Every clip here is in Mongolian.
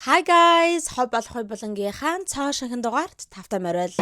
Hi guys, хов болох булангийнхаа цоо шинхэн дугаарт тавтай морил.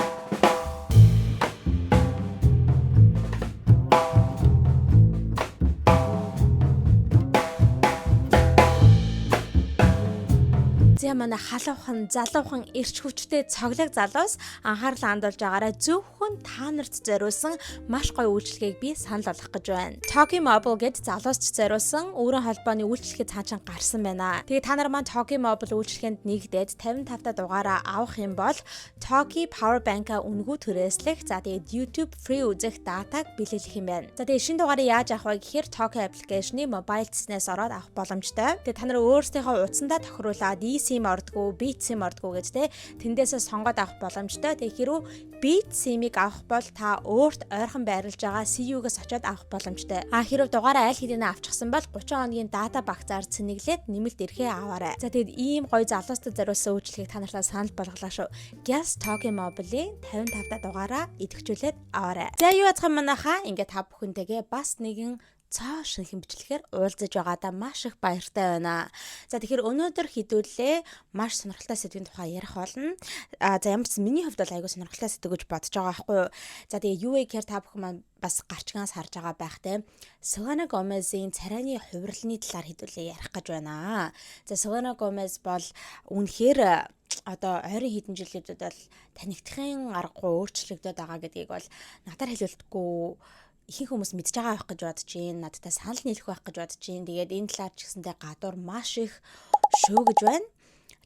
За, манай халуухан, залуухан, эрч хүчтэй цоглог залуус, анхаарлаа хандуулж байгаарай. Зөвхөн та нарт зориулсан маш гоё үйлчилгээг би санал болгох гэж байна. Toki Mobile гэд залууст зориулсан өөрийн холбооны үйлчилгээ цаашаа гарсан байна. Тэгээ та нар маань Toki Mobile үйлчилгээнд нэгдээд 55 та дугаараа авах юм бол Toki Power Bank-а үнэгүй түрээслэх, за тэгээд YouTube free үзэх датаг бэлэглэх юм байна. За, тэгээд шинэ дугаарыг яаж авах вэ гэхээр Toki application-ы mobile цэснээс ороод авах боломжтой. Тэгээд та нар өөрсдийнхөө утсандаа тохируулаад eSIM ордгоо, BitSIM ордгоо гэж те, тэндээсээ сонгоод авах боломжтой. Тэгээд хэрвээ BitSIM-ийг авах бол та өөрт ойрхон байрлаж байгаа CU-гээс очиод авах боломжтой. А хэрвээ дугаараа аль хэдийнэ авчихсан бол 30 хоногийн дата багцаар цэнэглээд нэмэлт эрхээ аваарай. За, тэгээд ийм гоё залуустад зориулсан үйлчилгээг та нартай санал болголоо шүү. Gas Toki Mobile-ийн 55 та дугаараа идэвхжүүлээд аваарай. За, юу яцхан манайхаа, ингээд та бүхэнтэйгээ бас нэгэн цоо шинхэн бичлэгээр уулзаж байгаадаа маш их баяртай байна. За, тэгэхээр өнөөдөр хэдүүлээ маш сонирхолтой сэдвийн тухай ярих болно. А за, ямар ч миний хувьд бол айгүй сонирхолтой сэдв гэж бодож байгаа байхгүй юу. За, тэгээ юу вэ гэхээр та бүхэн маань бас гарчгаанаас харж байгаа байх те. Selena Gomez-ийн царайны хувирлны талаар хэдүүлээ ярих гэж байна. За, Selena Gomez бол үнэхээр одоо ойрын хэдэн жилүүдэд бол танигдахын аргагүй өөрчлөгдөд байгаа гэдгийг бол надаар хэлүүлэхгүй ихэнх хүмүүс мэдж байгаа байх гэж бодож байна. Надтай санал нийлэх байх гэж бодож байна. Тэгээд энэ талаар ч гэсэндээ гадуур маш их шүүгэж байна.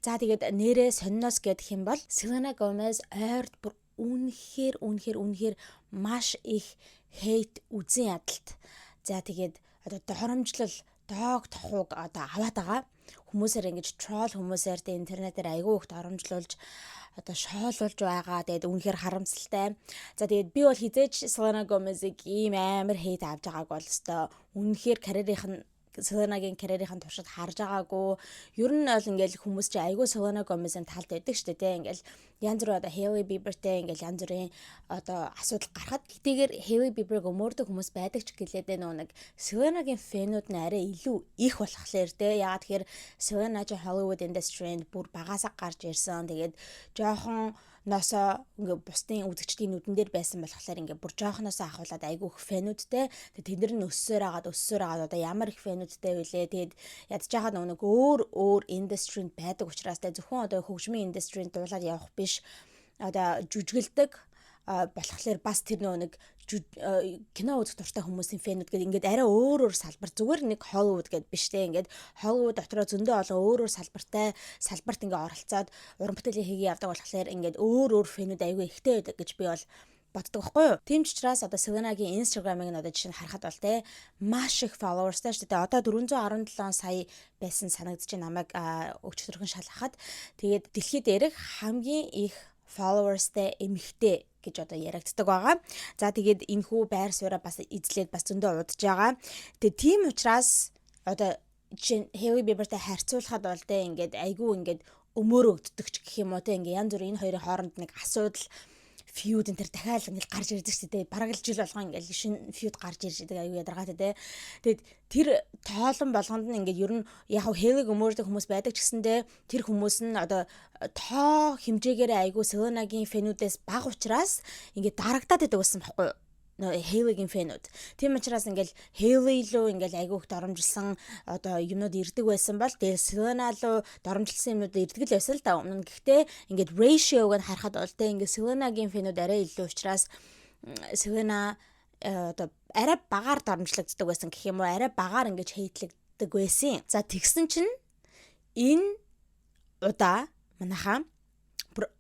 За, тэгээд нэрээ сонноос гэдэг юм бол Selena Gomez ойрд бүр үнэхээр, үнэхээр, үнэхээр маш их hate, үзэн ядалт. За, тэгээд одоо доромжлол, доог тохуг одоо аваад байгаа. Хүмүүсээр ингэж troll, хүмүүсээр тэ интернетээр айгүй их доромжлуулж, одоо шоолуулж байгаа. Тэгээд үнэхээр харамсалтай. За, тэгээд би бол хэзээ ч Selena Gomez-ыг ийм амар hate авч байгааг бол өстой үнэхээр карьерийнх нь, Селенагийн карьерийн туршид харж байгаагүй. Ер нь бол ингээл хүмүүс чи айгүй Селена Гомезийн талд байдаг шүү дээ, тэ. Ингээл янз бүр одоо Hailey Bieber-тэй ингээл янз бүрийн одоо асуудал гарахад хэдийгээр Hailey Bieber-г өмөрдөг хүмүүс байдаг ч гэлээдээ нөгөө нэг Селенагийн fan үүд нь арай илүү их болохоор тэ. Яагаад тэгэхээр Селена чи Hollywood industry-нд бүр багасаа гарч ирсэн. Тэгээд жоохон носоо ингээ бусдын үзэгчдийн нүдэн дээр байсан болохоор ингээ бүр жоохноосоо ахуулаад айгүй их fan үүдтэй. Тэгээд тэд нар нь өссөөр агаад, өссөөр агаад одоо ямар их fan үүдтэй вүлээ. Тэгээд ядж байгаа нөгөө нэг өөр өөр industry-нд байдаг учраас тэ, зөвхөн одоо хөгжмийн industry-нд дуулаад явах биш, одоо жүжиглдэг болохоор бас тэр нөгөө нэг кино үзэх дуртай хүмүүсийн fan үүд гэдэг ингээд арай өөр өөр салбар, зүгээр нэг Hollywood гэдээ биш те, ингээд Hollywood дотроо зөндөө олон өөр өөр салбартай, салбарт ингээд оролцоод уран бүтээлийн хийгээ явдаг болохоор ингээд өөр өөр fan үүд айгүй ихтэй байдаг гэж би бол боддог байхгүй юу. Тийм ч учраас одоо Selena-гийн Instagram-ыг нь одоо жишээ нь харахад бол те, маш их followers-тай шүү дээ. Одоо 417 сая байсан санагдаж байна намайг өчтөрхөн шалгахад. Тэгээд дэлхийд дээрх хамгийн их followers-тай эмэгтэй гэж одоо яригддаг байгаа. За, тэгээд энэ хүү байр сууриа бас эзлээд бас зөндөө удаж байгаа. Тэгээд тийм учраас одоо жишээ нь Hailey Bieber-тай харьцуулахад бол те, ингээд айгүй ингээд өмөөрөгддөг ч гэх юм уу те, ингээд янз бүрийн энэ хоёрын хооронд нэг асуудал, feud энэ төр дахиад ингээд гарч ирдэг шүү дээ. Бараг л жил болгон ингээд шинэ feud гарч ирж байгаа, аюу ядаргаатай те. Тэгээд тэр тоолон болгонд нь ингээд ер нь яг Hailey-г өмөөрдөг хүмүүс байдаг ч гэсэндээ тэр хүмүүс нь одоо тоо хэмжээгээр айгүй Selena-гийн fan үүдээс бага учраас ингээд дарагдаад байдаг байсан байхгүй юу? Hailey-гийн fan үүд. Тийм учраас ингээл Hailey руу ингээл айгүй их доромжилсан одоо юмнууд ирдэг байсан бол тэгээ Selena руу доромжилсан юмнууд ирдэг л байсан л да өмнө нь. Гэхдээ ингээд ratio-г нь харахад бол тэ, ингээд Selena-гийн fan үүд арай илүү учраас Selena одоо арай багаар доромжлогддог байсан гэх юм уу, арай багаар ингэж hate лэгддэг байсан. За, тэгсэн чинь энэ удаа манайхаа бүр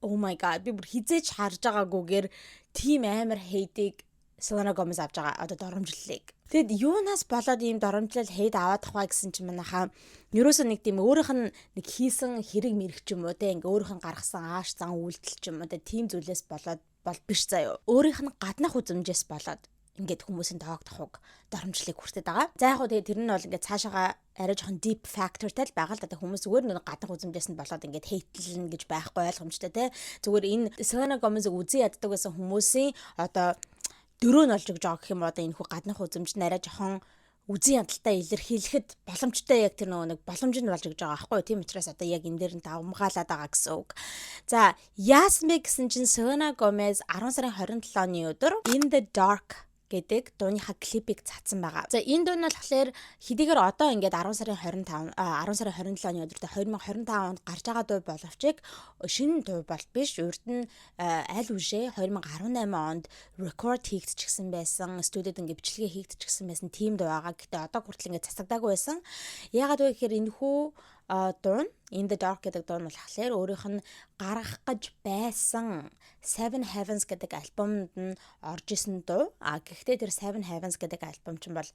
oh my god, би бүр хэзээ ч харж байгаагүйгээр тийм амар hate ийг Selena Gomez авч байгаа, одоо доромжллыг. Тэгэд юунаас болоод ийм доромжлол, hate аваад тах вэ гэсэн чинь манайхаа ерөөсөө нэг тийм өөрийнх нь нэг хийсэн хэрэг мэрэг ч юм уу те, ингээ өөрийнх нь гаргасан ааш зан үйлдэл ч юм уу те, тийм зүйлээс болоод бол биш заяо. Өөрийнх нь гаднах үзмжээс болоод ингээд хүмүүсийн тоог тохуг, доромжлыг хүртээд байгаа. За, яг хөө тэгээ тэр нь бол ингээд цаашаага арай жоохон deep factor-тай л байгаа л да. Хүмүүс зүгээр нэг гаднах үзмжээс нь болоод ингээд hate лэн гэж байхгүй ойлгомжтой те. Зүгээр энэ Selena Gomez-ыг үзэн яддаг байсан хүмүүсийн одоо дөрөв нь олж өгч байгаа гэх юм уу, одоо энэ хүү гаднах үзмж нь арай жоохон Үзэн ядалтай илэрхийлэхэд боломжтой, яг тэр нөгөө нэг боломж нь болж өгж байгаа байхгүй юу. Тийм учраас одоо яг энэ дээр нь давамгаалаад байгаа гэсэн үг. За, яасан бэ гэсэн чинь Selena Gomez 10 сарын 27-ны өдөр "In the Dark" гэдэг дууныхаа клипийг цацсан байгаа. За, энэ дуу нь болохоор хэдийгээр одоо ингээд 10 сарын 25, 10 сарын 27-ны өдөртөө 2025 онд гарч байгаа дуу боловч шинэ дуу бол биш. Урд нь аль үшээ 2018 онд рекорд хийгдчихсэн байсан. Студид ингээд бичлэгээ хийгдчихсэн байсан тийм дуу байгаа. Гэхдээ одоо хүртэл ингээд цацагдаагүй байсан. Яагаад вэ гэхээр энэ хүү дуу нь, "In the Dark" гэдэг дуу нь болохоор өөрийнх нь гаргах гэж байсан Seven Heavens гэдэг альбомд нь орж исэн дуу. А гэхдээ тэр Seven Heavens гэдэг альбом чинь бол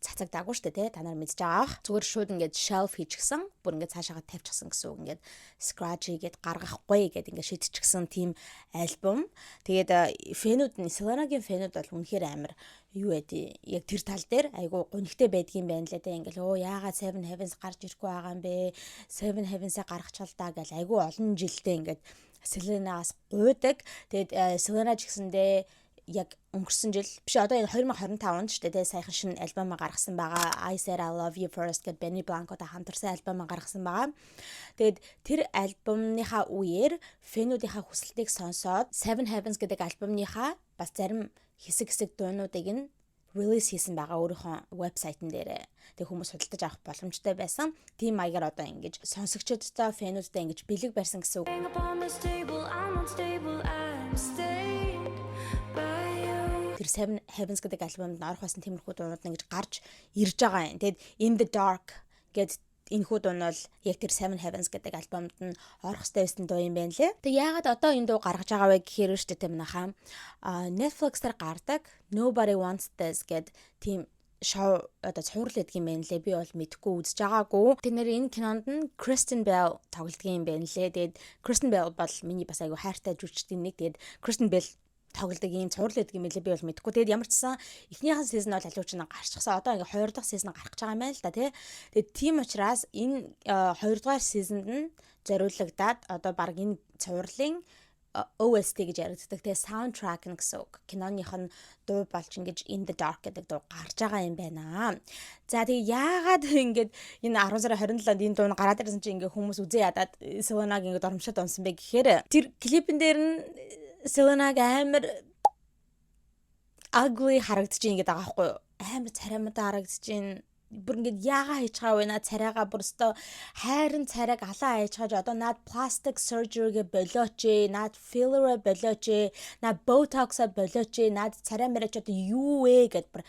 цацагдаагүй шүү дээ, тий, та нар мэдж байгаа бах. Зүгээр шууд ингээд shelf хийчихсэн. Бүр ингээд цаашаага тавьчихсан гэсэн үг. Ингээд scratch хийгээд гаргахгүй гээд ингээд шидчихсэн тийм альбом. Тэгээд fan үүд нь, Selena-гийн fan үүд бол үнэхээр амар юу байдیں۔ Яг тэр тал дээр айгу гунигтай байдгийн байна лээ, те. Ингээл "Өө, яагаад Seven Heavens гарч ирэхгүй байгаа юм бэ? Seven Heavens-а гаргачихал даа" гэл айгу олон жилдээ ингээд Selena-аас гуйдаг. Тэгээд Selena ч гэсэндээ яг өнгөрсөн жил биш, одоо энэ 2025 онд шүү дээ, саяхан шинэ альбомаа гаргасан байгаа. "I Said I Love You First" гэдэг Benny Blanco-тай хамтарсан альбомаа гаргасан байгаа. Тэгээд тэр альбомныхаа үеэр fan үүдийнхаа хүсэлтийг сонсоод Seven Heavens гэдэг альбомныхаа бас зарим хэсэг хэсэг дуунуудыг нь release хийсэн байгаа өөрийнхөө вебсайтн дээрээ. Тэг хүмүүс худалдаж авах боломжтой байсан. Тийм маягаар одоо ингэж сонсогчдод, fan үүдтэй ингэж бэлэг барьсан гэсэн үг. I'm unstable, I'm stained by you. Тэр Seven Heavens гэдэг альбомд орох байсан тиймэрхүү дуунууд ингэж гарч ирж байгаа юм. Тэгэд "In the Dark" гэд энэхүү дуу нь бол яг тэр Seven Heavens гэдэг альбомд нь орох ёстой байсан дуу юм байна лээ. Тэг яагаад одоо энэ дуу гаргаж байгаа вэ гэхээр шүү дээ, манайхаа Netflix дээр гардаг Nobody Wants This гэд тийм шоу, одоо цуврал гэдэг юм байна лээ. Би бол мэдэхгүй, үзэж байгаагүй. Тэр нэр энэ кинонд нь Kristen Bell тоглодог юм байна лээ. Тэгээд Kristen Bell бол миний бас айгүй хайртай жүжигчдийн нэг. Тэгээд Kristen Bell тоглодог ийм цуврал гэдэг юм билээ, би бол мэдэхгүй. Тэгээд ямар ч гэсэн эхнийхэн season бол алиуч нь гарчихсан. Одоо ингээ хоёр дахь season гарах гэж байгаа юм байна л да, тий. Тэгээд тийм учраас энэ хоёр дугаар season д нь зориулагдаад одоо баг энэ цувралын OST гэж яригддаг, тэгээ soundtrack нь гэсэн үг. Киноных нь дуу болж ингэж "In the Dark" гэдэг дуу гарч байгаа юм байна. За, тэгээ яагаад ингэж энэ 10 сарын 27-нд энэ дуу нь гараад ирсэн чинь ингээ хүмүүс үзээ ядаад Selena-г ингэ доромжлоод унсан бэ гэхээр тэр клипэн дээр нь Selena-г амар ugly харагдаж ийн гэдэг байгаа байхгүй юу? Амар цараймтай харагдаж ийн. Бүр ингээд яагаа хийж байгаа вэ, наа царайгаа бүр өстой хайрын царайг алаа хайж одоо наад plastic surgery-гээ болооч ээ, наад filler болооч ээ, наад botox-а болооч ээ, наад царай мэрэж одоо юу вэ гэд бүр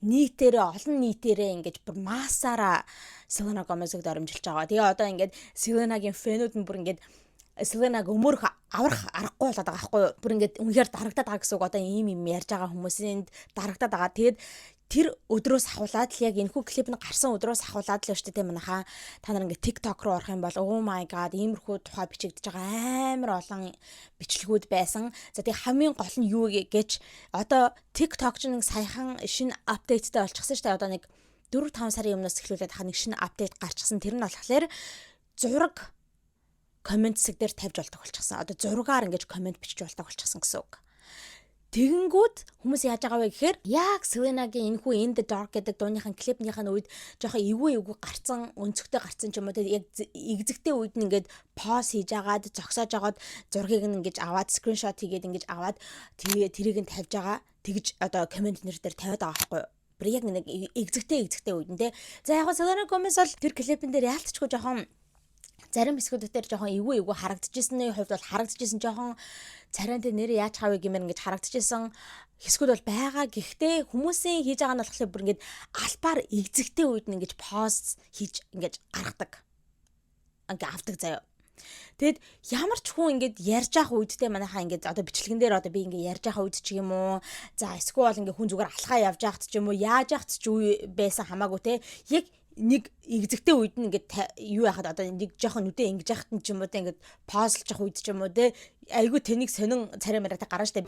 нийтээрээ, олон нийтээрээ ингэж бүр массаараа Selena Gomez-ыг доромжилж байгаа. Тэгээ одоо ингээд Selena-гийн fan үүд нь бүр ингээд Selena-г өмөрөх аврах аргагүй болоод байгаа байхгүй юу? Бүр ингээд үнэхээр дарагдаад байгаа гэсэн үг. Одоо ийм юм ярьж байгаа хүмүүсийн дарагдаад байгаа. Тэгээд тэр өдрөөс ахуулаад л, яг энэхүү клип нь гарсан өдрөөс ахуулаад л шүү дээ, манайхаа та нар ингээд TikTok руу орох юм бол oh my god, иймэрхүү тухай бичигдэж байгаа амар олон бичлэгүүд байсан. За, тэгээ хамгийн гол нь юу гэж одоо TikTok ч нэг саяхан шинэ update тай болчихсон шүү дээ. Одоо нэг 4 5 сарын өмнөөс эхлүүлээд хаа нэг шинэ update гарчихсан. Тэр нь болохоор зураг comment хэсэг дээр тавьж болдог болчихсон. Одоо зургаар ингэж comment бичиж болдог болчихсон гэсэн үг. Тэгэнгүүт хүмүүс яаж байгаа вэ гэхээр яг Selena-гийн энэхүү "In the Dark" гэдэг дууныхын клипнийх нь үед жоохон эвгүй эвгүй гарцсан, өнцөгтэй гарцсан ч юм уу, тэг яг эгзэгтэй үед нь ингээд pause хийж агаад, зогсоож агаад зургийг нь ингэж аваад, screenshot хийгээд ингэж аваад, тэгээ тэрийг нь тавьж байгаа. Тэгж одоо comment нэр дээр тавиад байгаа байхгүй юу? Бүр яг нэг эгзэгтэй эгзэгтэй үед нь, те. За, яг Selena Gomez бол тэр клипэн дээр яалтчгүй жоохон зарим хэсгүүд дээр жоохон эвгүй эвгүй харагдчихсны хувьд бол харагдчихсан, жоохон царайнтай нэрээ яаж хавыг гэмээр ингэж харагдчихсан хэсгүүд бол байгаа. Гэхдээ хүмүүсийн хийж байгаа нь болохоор бүр ингэж албаар эгзэгтэй үед нь ингэж pause хийж ингэж гаргадаг. Ингээ авдаг заяа. Тэгэд ямар ч хүн ингээд ярьж явах үедтэй манайхаа ингээд одоо бичлэгэн дээр одоо би ингээд ярьж явах үед ч юм уу, за, эсвэл ингээд хүн зүгээр алхаа явж байхад ч юм уу, яаж яхад ч үе байсан хамаагүй, те, яг нэг эгзэгтэй үед нь ингээд юу яхад одоо нэг жоохон нүдэ ингэж яхад нь ч юм уу, те, ингээд pause лж явах үед ч юм уу, те, айгу тэнийг сонин царай мараатай гараа штэ.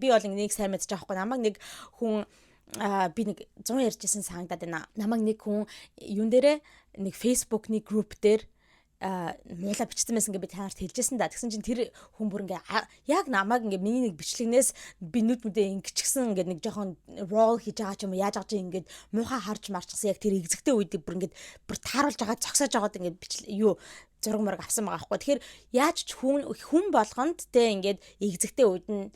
Би бол нэг сайн мэдчих жоохгүй, намайг нэг хүн би нэг 100 ярьжсэн санагдаад байна. Намайг нэг хүн юун дээрээ нэг Facebook-ны group дээр Муулаа бичсэн байсан гэж би та нарт хэлжсэн да. Тэгсэн чинь тэр хүн бүр ингээ яг намайг ингээ миний нэг бичлэгнээс би нүд мүдээ ингэчихсэн, ингээ нэг жоохон roll хийж байгаа ч юм уу, яаж байгаа чи ингээд муухай харж марчсан, яг тэр эгзэгтэй үед бүр ингээд бүр тааруулж байгаа, зогсоож байгаад ингээд бичлэг юу зураг мураг авсан байгаа байхгүй. Тэгэхээр яаж ч хүн хүн болгонд те ингээд эгзэгтэй үед нь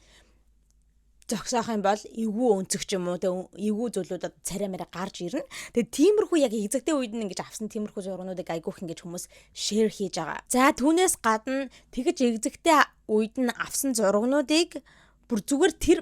зогсоох юм бол эвгүй өнцөг ч юм уу, тэг эвгүй зүйлүүд царай мэрэ гарч ирнэ. Тэгээ тиймэрхүү яг эгзэгтэй үед нь ингэж авсан тиймэрхүү зургнуудыг айгүйх ингэж хүмүүс share хийж байгаа. За, түүнээс гадна тэгэж эгзэгтэй үед нь авсан зургнуудыг бүр зүгээр тэр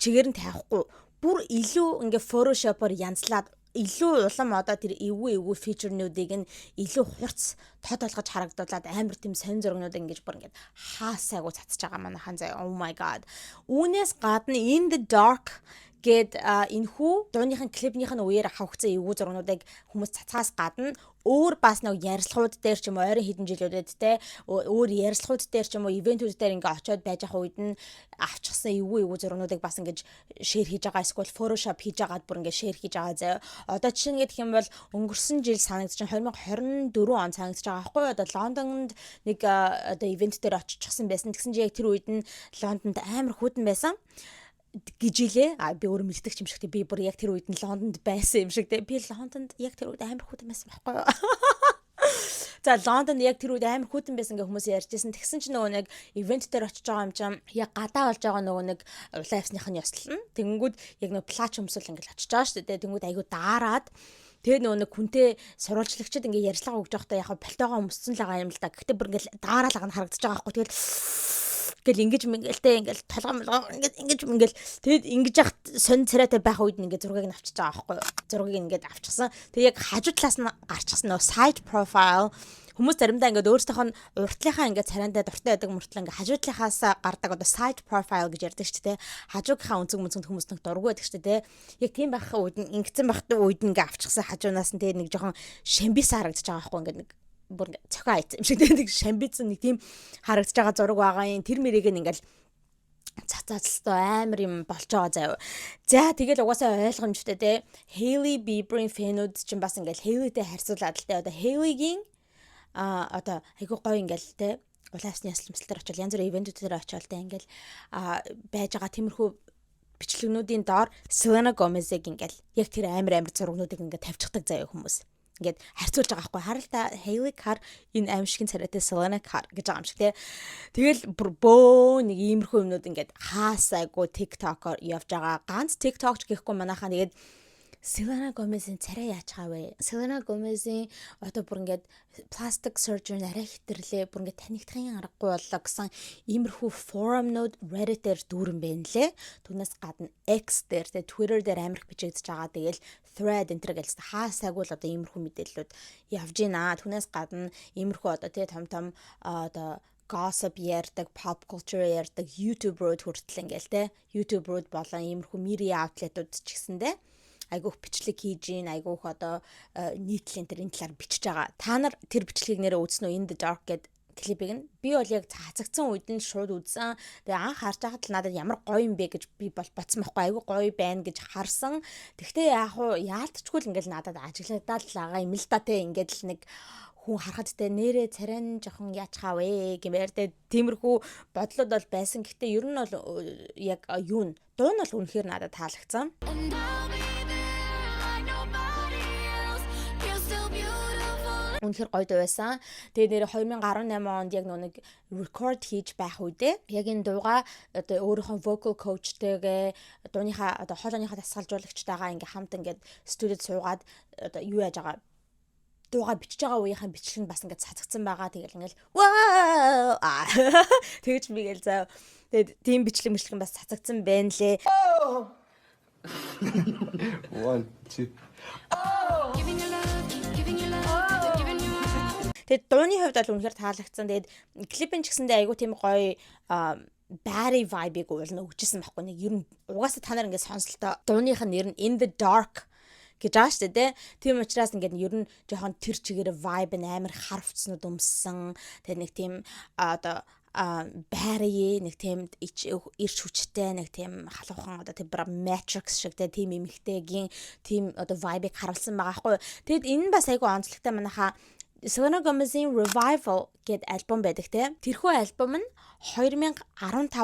чигээр нь тавихгүй, бүр илүү ингээ Photoshop-оор янзлаад, илүү улам одоо тэр эвгүй эвгүй feature нүүдийг нь илүү хурц тод болгож харагдуулаад амар тийм сонь зургнууд ингэж бүр ингэж хаасайгуу цацж байгаа манайхан заяа. Oh my God. Үүнээс гадна In the Dark гээд энэхүү дууныхын клипнийх нь үеэр авахсан эвгүй зургнуудыг хүмүүс цацхаас гадна өөр бас нэг ярилцлагууд дээр ч юм уу, ойрын хэдэн жилүүдэд те, өөр ярилцлагууд дээр ч юм уу, event үүд дээр ингээ очиод байж байгаа үед нь авчихсан эвгүй эвгүй зургнуудыг бас ингэж share хийж байгаа, эсвэл Photoshop хийж агаад бүр ингээ share хийж байгаа заяа. Одоо жишээ нь гэх юм бол өнгөрсөн жил санагдаж 2024 он санагдаж байгаа байхгүй юу? Одоо Лондонд нэг одоо event дээр очичихсан байсан. Тэгсэн чинь яг тэр үед нь Лондонд амар хүйтэн байсан гэж илээ. А би өөрөө мэддэг юм шиг те, би бүр яг тэр үед нь Лондонд байсан юм шиг те. Би Лондонд яг тэр үед амар хүйтэн байсан байхгүй юу? За, Лондонд яг тэр үед амар хүйтэн байсан гэх хүмүүс ярьжсэн. Тэгсэн чинь нөгөө нэг event дээр очиж байгаа юм чинь яг гадаа болж байгаа нөгөө нэг улаан хивсных нь ёслол нь. Тэнгүүд яг нөгөө плач өмсөл ингээл очиж байгаа шүү дээ. Тэнгүүд айгу daarаад. Тэгээ нөгөө нэг хүнтэй сурвалжлагчид ингээ ярьцлага өгж байхдаа яг пальтоогоо өмссөн л байгаа юм л да. Гэхдээ бүр ингээл daarаал байгаа нь харагдаж байгаа байхгүй. Тэгэл гэл ингэж мингээл те, ингээл толгой молгоо ингээд ингэж мингээл, тэгэд ингэж яхад сонь царайтай байх үед нь ингээд зургийг нь авчиж байгаа байхгүй юу? Зургийг ингээд авчихсан. Тэгээ яг хажуу талаас нь гарчихсан нөгөө side profile. Хүмүүс заримдаа ингээд өөрсдийнх нь уртлынхаа ингээд царайндаа дуртай байдаг мөртлөө ингээд хажуу талынхаас гардаг одоо side profile гэж ярьдаг шүү дээ. Хажуугийнхаа өнцөг мөнцөг хүмүүс нэг дургүй байдаг шүү дээ. Яг тийм байх үед нь ингэсэн байх үед нь ингээд авчихсан хажуунаас нь тэгээ нэг жоохон шамбис харагдаж байгаа байхгүй, ингээд нэг бүр ингээд цохио айцсан юм шиг нэг шамбицсан нэг тийм харагдаж байгаа зураг байгаа юм. Тэр мэрийг нь ингээд цацаацлаа амар юм болж байгаа заяа. За, тэгэл угаасаа ойлгомжтой те. Hailey Bieber-ийн fan үүд чинь бас ингээл Hailey-тэй харьцуулаад л те. Одоо Hailey-гийн одоо айгуу гоё ингээл те, улаан хивсний ёслол мэслээр очил, янз бүрийн event үүд дээр очиод те, ингээл байж байгаа тиймэрхүү бичлэгнүүдийн доор Selena Gomez-ыг ингээл яг тэр амар амар зургнуудыг ингээд тавьчихдаг заяа хүмүүс. Ингээд харьцуулж байгаа байхгүй. Харал та, Hailey хар, энэ аимшигын царайтай Selena хар гэж байгаа юм шиг те. Тэгэл бүр бөө нэг иймэрхүү юмнууд ингээд хаасайгуу TikTok-оор явж байгаа. Ганц TikTok ч гэхгүй манайхаа тэгээд Selena Gomez-ийн царай яаж байгаа вэ? Selena Gomez-ийн одоо бүр ингээд plastic surgery арай хэтэрлээ. Бүр ингээд танигдахын аргагүй боллоо гэсэн иймэрхүү forum-нууд Reddit дээр дүүрэн байна лээ. Түүнээс гадна X дээр те, Twitter дээр амар их бичигдэж байгаа. Тэгэл thread энэ төр гэлс хаасайгүй л одоо иймэрхүү мэдээллүүд явж гинэ. Түүнээс гадна иймэрхүү одоо те, том том одоо gossip ярьдаг, pop culture ярьдаг YouTuber-ууд хүртэл ингээл те, YouTuber-ууд болон иймэрхүү media outlet-ууд ч гэсэндээ айгүйх бичлэг хийж гин, айгүйх одоо нийтлэлийн тэр энэ талаар бичиж байгаа. Та нар тэр бичлэгийг нэрээ үзсэн үү? In the Dark гэд клипийг нь би бол яг цацагдсан үед нь шууд үзсэн. Тэгээ анх харж байхад л надад ямар гоё юм бэ гэж би бол бодсон байхгүй, айгүй гоё байна гэж харсан. Тэгтээ яг уу яалтчгүй л ингээл надад ажиглагдаад л байгаа юм л да те, ингээд л нэг хүн харахад те, нэрээ царай нь жоохон яачхаа вэ гэмээр те, тиймэрхүү бодлууд бол байсан. Гэхдээ ер нь бол яг юу н дуу нь бол үнэхээр надад таалагдсан. And I'll be there like nobody else. You're still beautiful. Үнэхээр гоё дуу байсан. Тэгээ нэр 2018 онд яг нэг record хийж байх үедээ яг энэ дууга одоо өөрийнхөө vocal coach-тэйгээ, дууныхаа одоо хоолойныхаа дасгалжуулагчтайгаа ингээ хамт ингээд студид суугаад одоо юу яаж байгаа, дууга бичиж байгаа үеийнхэн бичлэг нь бас ингээд цацагдсан байгаа. Тэгэл ингээл ваа тэгэж мигэл заа. Тэгээд тийм бичлэг мэтлэг нь бас цацагдсан байна лээ. One, two. Giving you love, keep giving you love, giving you all. Тэгээд дууны хувьд бол үнэхээр таалагдсан. Тэгээд клипэн ч гэсэндээ айгүй тийм гоё baddie vibe-ыг уул нь өгчээсэн байхгүй нэг ер нь угаасаа та нар ингээд сонслоо, дууных нь нэр нь In the Dark гэж байгаа шүү дээ. Тийм учраас ингээд ер нь жоохон тэр чигээр vibe нь амар хар хувцснууд өмссөн. Тэгээд нэг тийм одоо baddie, нэг тийм ирч хүчтэй, нэг тийм халуухан одоо тийм Matrix шиг те, тийм эмэгтэйгийн тийм одоо vibe-ыг харуулсан байгаа байхгүй. Тэгэд энэ нь бас айгүй онцлогтой манайхаа. Selena Gomez-ийн Revival гээд альбом байдаг те. Тэрхүү альбом нь 2015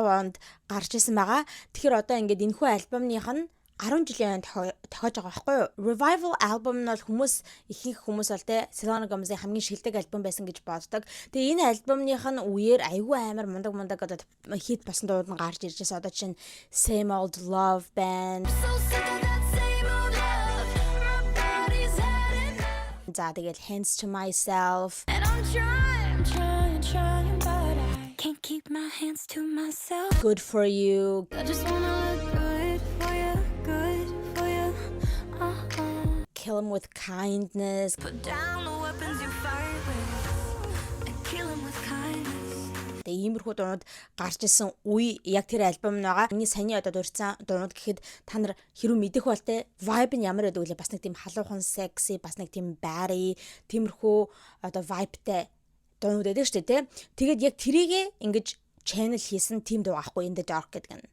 онд гарч исэн байгаа. Тэгэхээр одоо ингээд энэхүү альбомных нь 10 жилийн өмнө тохиож байгаа байхгүй юу? Revival album нь бол ихэнх хүмүүс бол те Selena Gomez-ийн хамгийн шилдэг альбом байсан гэж боддог. Тэгээ энэ альбомных нь үеэр айгүй амар мундаг мундаг одоо хит болсон дууд нь гарч ирж байсан. Одоо чинь Same Old Love Band. So sick of that same old love. My body's had enough. За, тэгэл Hands to Myself. And I'm trying, trying, trying, but I can't keep my hands to myself. Good for You. I just wanna look good for you, good for you. Uh-uh. Kill 'Em with Kindness. Put down the weapons you fight with and kill 'em with kindness. Тэгээ иймэрхүү дуунууд гарч исэн үе яг тэр альбом нь байгаа. Миний саяны одоо дурдсан дуунууд гэхэд та нар хэрүү мэдэх бол те vibe нь ямар байдаг вэ? Бас нэг тийм халуухан sexy, бас нэг тийм baddie, тиймэрхүү одоо vibe-тай дуунууд байдаг шүү дээ, те. Тэгээд яг тэрийгэ ингэж channel хийсэн тийм дуу аахгүй In the Dark гэдэг нь.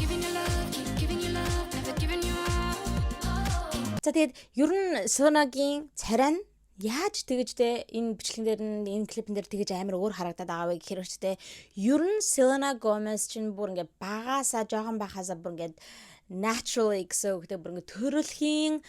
Giving you love, keep giving you love, never giving you up. За, тэгээд ер нь Selena-гийн царай нь яаж тэгэж те энэ бичлэгэн дээр нь, энэ клипэн дээр тэгэж амар өөр харагдаад байгаа вэ гэхээр ч те ер нь Selena Gomez чинь бүр ингээ багаасаа, жоохон байхаасаа бүр ингээ naturally гэсэн үг те, бүр ингээ төрөлхийн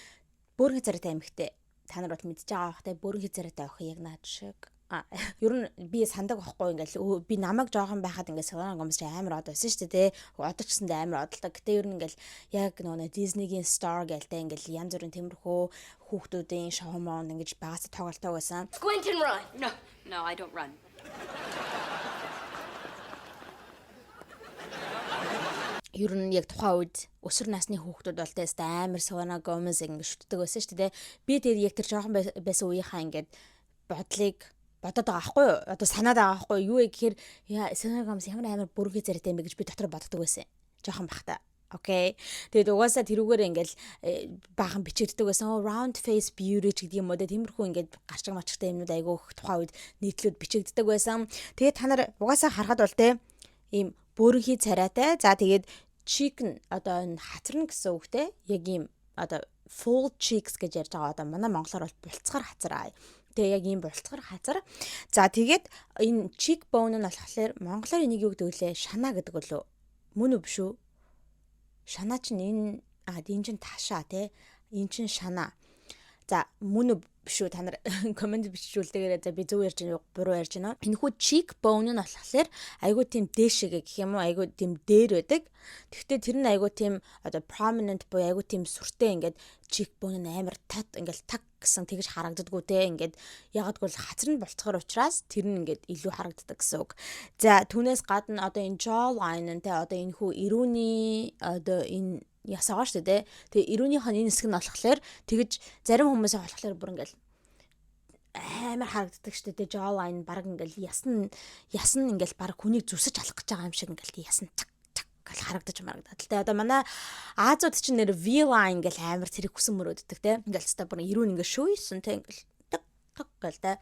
бөөрөнхий царайтай эмэгтэй. Та нар бол мэдж байгаа бах те, бөөрөнхий царайтай охин яг наад шиг. А ер нь би сандаг байхгүй, ингээл би намайг жоохон байхад ингээд Selena Gomez чи амар од байсан шүү дээ те. Одоо ч гэсэндээ амар одолтой. Гэтэ ер нь ингээл яг нөгөө Disney-гийн star гэлтэй ингээл янз бүрийн тиймэрхүү хүүхдүүдийн шоу моунд ингэж багасаа тоглолтог байсан. Squint and run. No, no, I don't run. Ер нь яг тухайн үед өсвөр насны хүүхдүүд бол тест амар Selena Gomez ингэ шүтдэг байсан шүү дээ. Би тэр яг тэр жоохон байсан үеийнхаа ингээд бодлыг бодоод байгаа байхгүй юу? Одоо санаад байгаа байхгүй юу? Юу вэ гэхээр яа, Selena Gomez ямар амар бөөрөнхий царайтай юм бэ гэж би дотор боддог байсан. Жоохон бахта. Okay. Тэгээд угаасаа тэрүүгээр ингээл баахан бичигддэг байсан. Round face beauty ч гэдэг юм уу те, тиймэрхүү ингээд гарчиг мачигтай юмнууд айгүй их тухайн үед нийтлүүд бичигддэг байсан. Тэгээд та нар угаасаа харахад бол те ийм бөөрөнхий царайтай. За, тэгээд cheek нь одоо энэ хацарна гэсэн үг те. Яг ийм одоо full cheeks гэж ярьж байгаа. Одоо манай монголоор бол булцгар хацар. Тэгээ яг ийм булцгар хазар. За, тэгээд энэ cheekbone нь болохоор монголоор энийг юу гэдэг вүлээ? Шанаа гэдэг үлээ. Мөн үү, биш үү? Шанаа чинь энэ энэ чинь ташаа те. Энэ чинь шанаа. За, мөн үү, биш үү? Та нар comment бичүүлдэгээрээ. За, би зөв ярьж байна уу, буруу ярьж байна уу? Энэхүү cheekbone нь болохоор айгүй тийм дээшээгээ гэх юм уу, айгүй тийм дээр байдаг. Тэгэхдээ тэр нь айгүй тийм одоо prominent буюу айгүй тийм сүртэй, ингээд cheekbone нь амар тат ингээд таг гэсэн тэгж харагддаггүй те. Ингээд ягдгүй хацар нь болцохоор учраас тэр нь ингээд илүү харагддаг гэсэн үг. За, түүнээс гадна одоо энэ jawline нь те, одоо энэ хүү эрүүний одоо энэ яс байгаа шүү дээ. Тэгээ эрүүнийх нь энэ хэсэг нь болохоор тэгэж зарим хүмүүсийн болохоор бүр ингээл амар харагддаг шүү дээ. Jawline баг ингээл ясн ингээл баг хүнийг зүсэж алах гэж байгаа юм шиг ингээл ясн так так гэл харагдаж марагдаад. Тэ одоо манай Азууд чинь нэр V line гэл амар тэрийг хүсэн мөрөөддөг те. Ингээл та бүр эрүүн ингээл шүйсэн те, ингээл так так гэл те.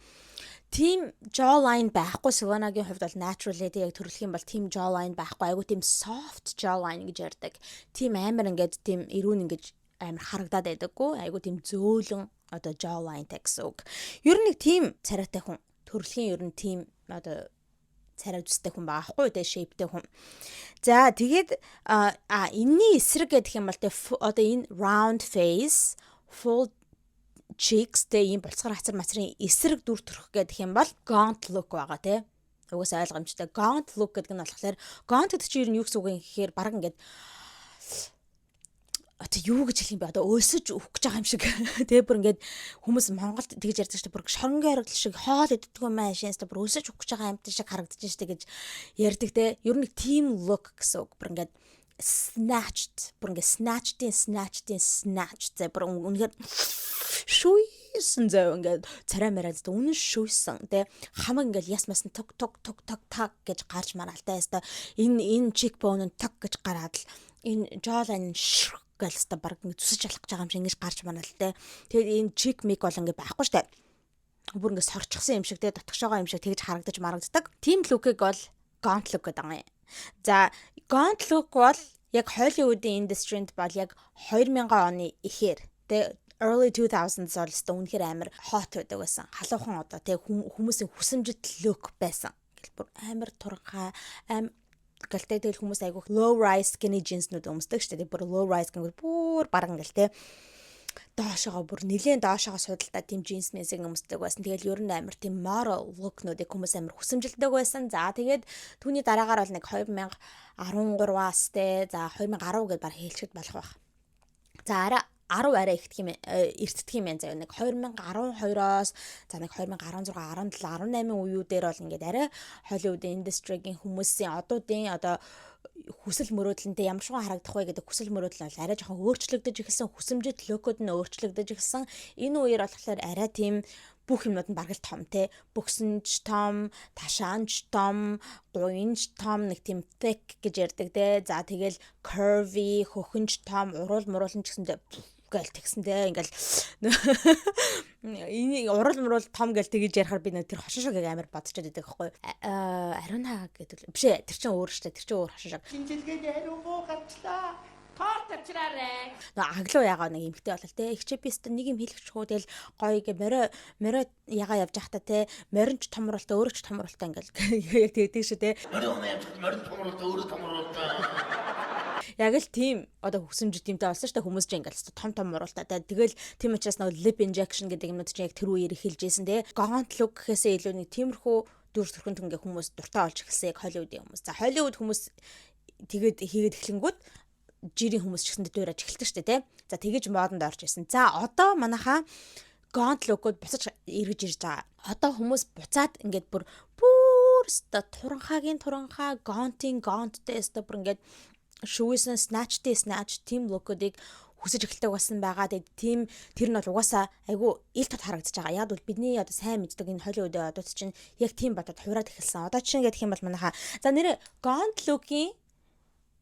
Тим jawline байхгүй Selena-гийн хувьд бол naturally тэг яг төрөлх юм бол тим jawline байхгүй, айгу тийм soft jawline гэж ярьдаг. Тим амар ингээд тим эрүүн ингэж амар харагдаад байдаггүй. Айгу тийм зөөлөн одоо jawline тай гэсэн үг. Ер нь нэг тийм царайтай хүн. Төрөлхийн ер нь тийм одоо царай зүстэй хүн байгаа хгүй те, shape-тэй хүн. За, тэгээд а энэний эсрэг гэдэг юм бол те, одоо энэ round face, full cheeks те, ийм булцгар хацар мацрын эсрэг дүр төрх гэдэг юм бол gaunt look байгаа те. Угаасаа ойлгомжтой. Gaunt look гэдэг нь болохоор, gaunt гэдэг чинь ер нь юу гэсэн үг юм гэхээр баг ингээд одоо юу гэж хэлэх юм бэ? Одоо өлсөж өгөх гэж байгаа юм шиг. Тэгээ бүр ингээд хүмүүс Монголд тэгж ярьдаг шүү дээ. Бүр шоронгийн оргил шиг хоол иддэг юм аа шээс бүр өлсөж өгөх гэж байгаа амьтан шиг харагдаж штэ гэж ярьдаг те. Ер нь тийм look гэсэн үг. Бүр ингээд snatched, бүр ингээд snatched-ийн snatched-ийн snatched зэ, бүр үнэхээр шүйсэн зөө, ингээд царай мараад үнэн шүйсэн те, хамаг ингээд яс мас нь туг туг туг туг таг гэж гарч мараалтай яста, энэ cheekbone нь туг гэж гараад л энэ jawline шрх гэл хэвээр баг ингэ зүсэж алах гэж байгаа юм шиг ингэж гарч манаал те. Тэгээд энэ cheek мик бол ингэ байхгүй штэ. Бүр ингэ сорчихсан юм шиг те, дотгошоогоо юм шиг тэгж харагдаж марагддаг. Тим look-ыг бол gaunt look гэдэг юм. За, gaunt look бол яг Hollywood-ийн industry-нд бол яг 2000 оны ихээр те Early 2000s бол өстө үнэхээр амар hot байдаг байсан. Халуухан одоо тэг хүмүүсийн хүсэмжит look байсан. Ингээл бүр амар туранхай аим гэлтэй, тэгэл хүмүүс айгүйх low rise skinny jeans-нүүд өмсдөг шүү дээ. Бүр low rise гэнгүүт бүр бараг ингээл те доошогоо бүр нилээн доошогоо судалдаа тийм джинс мэсийг өмсдөг байсан. Тэгэл ер нь амар тийм model look-нуудыг хүмүүс амар хүсэмжилдэг байсан. За, тэгээд түүний дараагаар бол нэг 2013-аас те, за, 2010 гэдээ баг хэлчихэд болох байх. За, арай 10 арай ихтгэх юм, эртдэх юм байна заяа. Нэг 2012-оос, за, нэг 2016, 17, 18 үеүүдээр бол ингээд арай Hollywood industry-гийн хүмүүсийн одуудын одоо хүсэл мөрөөдлөнтэй ямар шугам харагдах вэ гэдэг хүсэл мөрөөдөл нь бол арай жоохон өөрчлөгдөж эхэлсэн, хүсэмжит look-ууд нь өөрчлөгдөж эхэлсэн. Энэ үеэр болохоор арай тийм бүх юмнууд нь бараг л том те, бөгсөнч том, ташаанч том, гуянч том, нэг тийм thick гэж ярьдаг те. За, тэгэл curvy, хөхөнч том, уруул муруулан ч гэсэндээ гэл тэгсэндээ ингээл энийг урал муруул том гэл тэгэж ярихаар би нэг тэр хошин шогийг амар бодчихэд байдаг байхгүй. Ариун хаа гэдэг биш ээ, тэр чинь өөр штэ, тэр чинь өөр хошин шог. Шинжилгээний хариу муу гарчлаа. Торт авчираарэ. Нөө аглуу ягаа нэг эмхтэй болол те. Ихчээ, би өстө нэг юм хэлэх чхүү, тэгэл гоё гэ морио морио ягаа явж байхдаа те, моринч томруултай, өөрөө ч томруултай ингээл яг тэгдэг шүү те. Морио явж байхдаа морин томруултай, өөрөө томруултай. Яг л тийм одоо хүсэмжит юмтай болсон шүү дээ, хүмүүс чинь ингээл том том муруултай те. Тэгэл тийм учраас нөгөө lip injection гэдэг юмнууд чинь яг тэр үеэр эхэлж байсан те. Gaunt look гэхээсээ илүү нэг тиймэрхүү дүр төрхөнд ингээ хүмүүс дуртай болж эхэлсэн яг Холливуудын хүмүүс. За, Холливуд хүмүүс тэгээд хийгээд эхлэнгүүт жирийн хүмүүс ч гэсэндээ дуурайж эхэлдэг шүү дээ тий. За, тэгэж модонд орж исэн. За, одоо манайхаа gaunt look-ууд буцаж эргэж ирж байгаа. Одоо хүмүүс буцаад ингээд бүр бүр өстой туранхагийн туранхаа, gaunt-ийн gaunt-тэй, өстой бүр ингээд шүгийсэн snatch-тэй snatch тийм look-уудыг хүсэж эхэлдэг болсон байгаа. Тэгээд тийм тэр нь бол угаасаа айгүй ил тод харагдаж байгаа. Яг бол бидний одоо сайн мэддэг энэ Холливуудын одууд чинь яг тийм бодод хувраад эхэлсэн. Одоо чинь гэх юм бол манайхаа, за, нэрэ gaunt look-ийн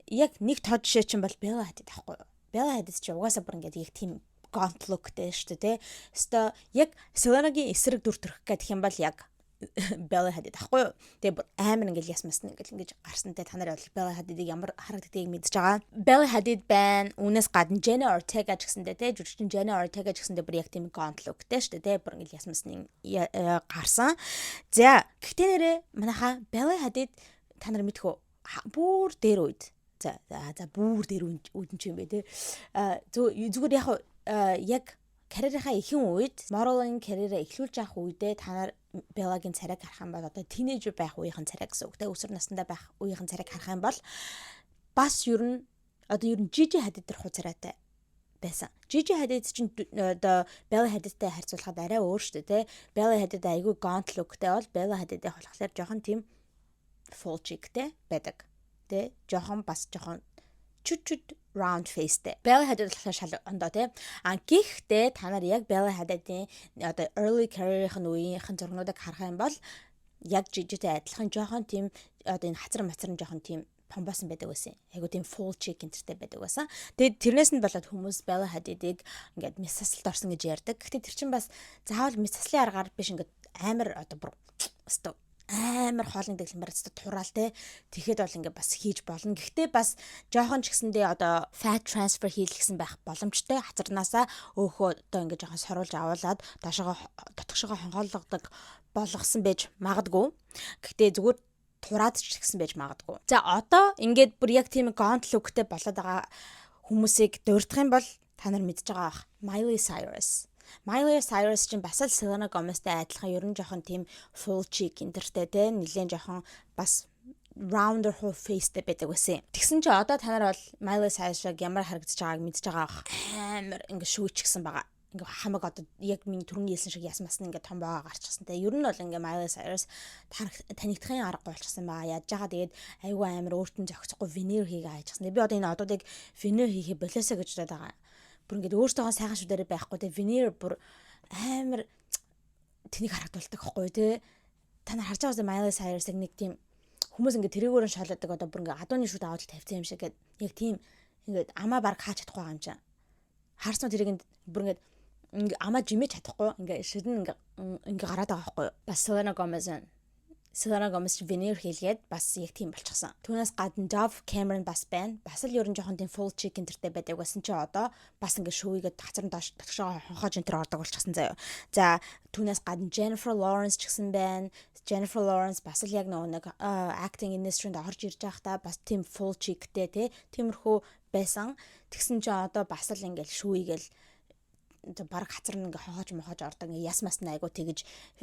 яг нэг тод жишээ чинь бол Bella Hadid ахгүй юу? Bella Hadid чи угаасаа бүр ингээд яг тийм gaunt look-тэй шүү дээ, тэ. Өстой яг Selena-гийн эсрэг дүр төрх гэх юм бол яг Bella Hadid ахгүй юу? Тэгээ бүр амар ингээл яс масна ингээл ингэж гарсантай та нар бол Bella Hadid-ыг ямар харагддгийг мэдж байгаа. Bella Hadid байна. Үүнээс гадна Jenna Ortega ч гэсэндээ те, жүжигчин Jenna Ortega ч гэсэндээ бүр яг тийм gaunt look-тэй шүү дээ, те. Бүр ингээл яс масны гарсан. За, гэхдээ нэрээ манайхаа Bella Hadid та нар мэдэх үү? Бүр дээр үед, за за за, бүр дээр үед нь ч юм бэ те. А зүгээр яг яг карьерийнхаа ихэнх үед, modeling карьераа эхлүүлж явах үедээ та нар Беллагийн царайг харах юм бол, одоо teenager байх үеийнхэн царай гэсэн үг те, өсвөр насндаа байх үеийнхэн царайг харах юм бол бас ер нь одоо ер нь Gigi Hadid дээр хуу царайтай байсан. Gigi Hadid чинь одоо Bella Hadid-тай харьцуулахад арай өөр шүү дээ те. Bella Hadid айгүй gaunt look-тэй бол Bella Hadid-ийн болохоор жоохон тийм full cheek-тэй байдаг. Тэ, жоохон бас жоохон чүт чүт round face-тэй. Bella Hadid болохоор шал ондоо тий. А гэхдээ та нар яг Bella Hadid-ийн одоо early career-ийн үеийнхэн зургнуудыг харах юм бол яг Gigi-тэй адилхан жоохон тийм одоо энэ хацар мацар нь жоохон тийм помбосон байдаг байсан. Айгу тийм full cheek энтертэй байдаг байсан. Тэгээд тэрнээс нь болоод хүмүүс Bella Hadid-ыг ингээд мэс заслалд орсон гэж ярьдаг. Гэхдээ тэр чинь бас заавал мэс заслын аргаар биш, ингээд амар одоо бүр өстө амар хоолны дэглэмээр өстө тураал те. Тэгэхэд бол ингээд бас хийж болно. Гэхдээ бас жоохон ч гэсэндээ одоо fat transfer хийлгэсэн байх боломжтой. Хацарнаасаа өөхөө одоо ингээд жоохон соруулж авуулад доошогоо дотгошогоо хонхоолгодог болгосон байж магадгүй. Гэхдээ зүгээр тураад ч гэсэн байж магадгүй. За, одоо ингээд бүр яг тийм gaunt look-тэй болоод байгаа хүмүүсийг дурдах юм бол та нар мэдж байгаа бах. Miley Cyrus. Miley Cyrus чинь бас л Selena Gomez-тай адилхан ер нь жоохон тийм full cheek энтертэй те, нэлээд жоохон бас rounder хуу face-тэй байдаг байсан. Тэгсэн чи одоо та нар бол Miley Cyrus-ыг ямар харагдаж байгааг мэдж байгаа бах. Амар ингээ шүүчгсэн байгаа, ингээ хамаг одоо яг миний түрүүний хэлсэн шиг яс мас нь ингээ том байгаа гарчихсан те. Ер нь бол ингээ Miley Cyrus танигдахын аргагүй болчихсон байгаа. Яаж яагаа тэгээд айгүй амар өөртөө зохицохгүй veneer хийгээ хайчихсан. Би одоо энэ одуудыг veneer хийхээ болоосоо гэж бодоод байгаа. Бүр ингээд өөртөөхөө сайхан шүдэрээ байхгүй те, veneer бүр амар тэнийг харагдуулдаг хгүй те. Та нар харж байгаа Miley Cyrus-ыг нэг тийм хүмүүс ингээд тэрийгөөрөө шоолодог, одоо бүр ингээд адууны шүд аваад тавьсан юм шиг гээд яг тийм ингээд амаа баг хаач чадахгүй байгаа юм чинь. Харсан тэрийг бүр ингээд ингээ амаа жимэж чадахгүй, ингээ шидэн ингээ ингээ гараад байгаа байхгүй юу. Бас Selena Gomez Selena Gomez veneer хийлгээд бас яг тийм болчихсон. Түүнээс гадна Dove Cameron бас байна. Бас л ерөн жоохон тийм full cheek энтертэй байдаг байсан чи одоо бас ингээд шүүийгээд хацран доош дотгошоо хонхоож энтер ордог болчихсон заяа. За, түүнээс гадна Jennifer Lawrence ч гэсэн байна. Jennifer Lawrence бас л яг нөгөө нэг acting industry-нд орж ирж байхдаа бас тийм full cheek-тэй тий тиймэрхүү байсан. Тэгсэн чинь одоо бас л ингээд шүүийгээл баг хацар нь ингээ хохож мохож ордог, ингээ яс мас айгу тэгэж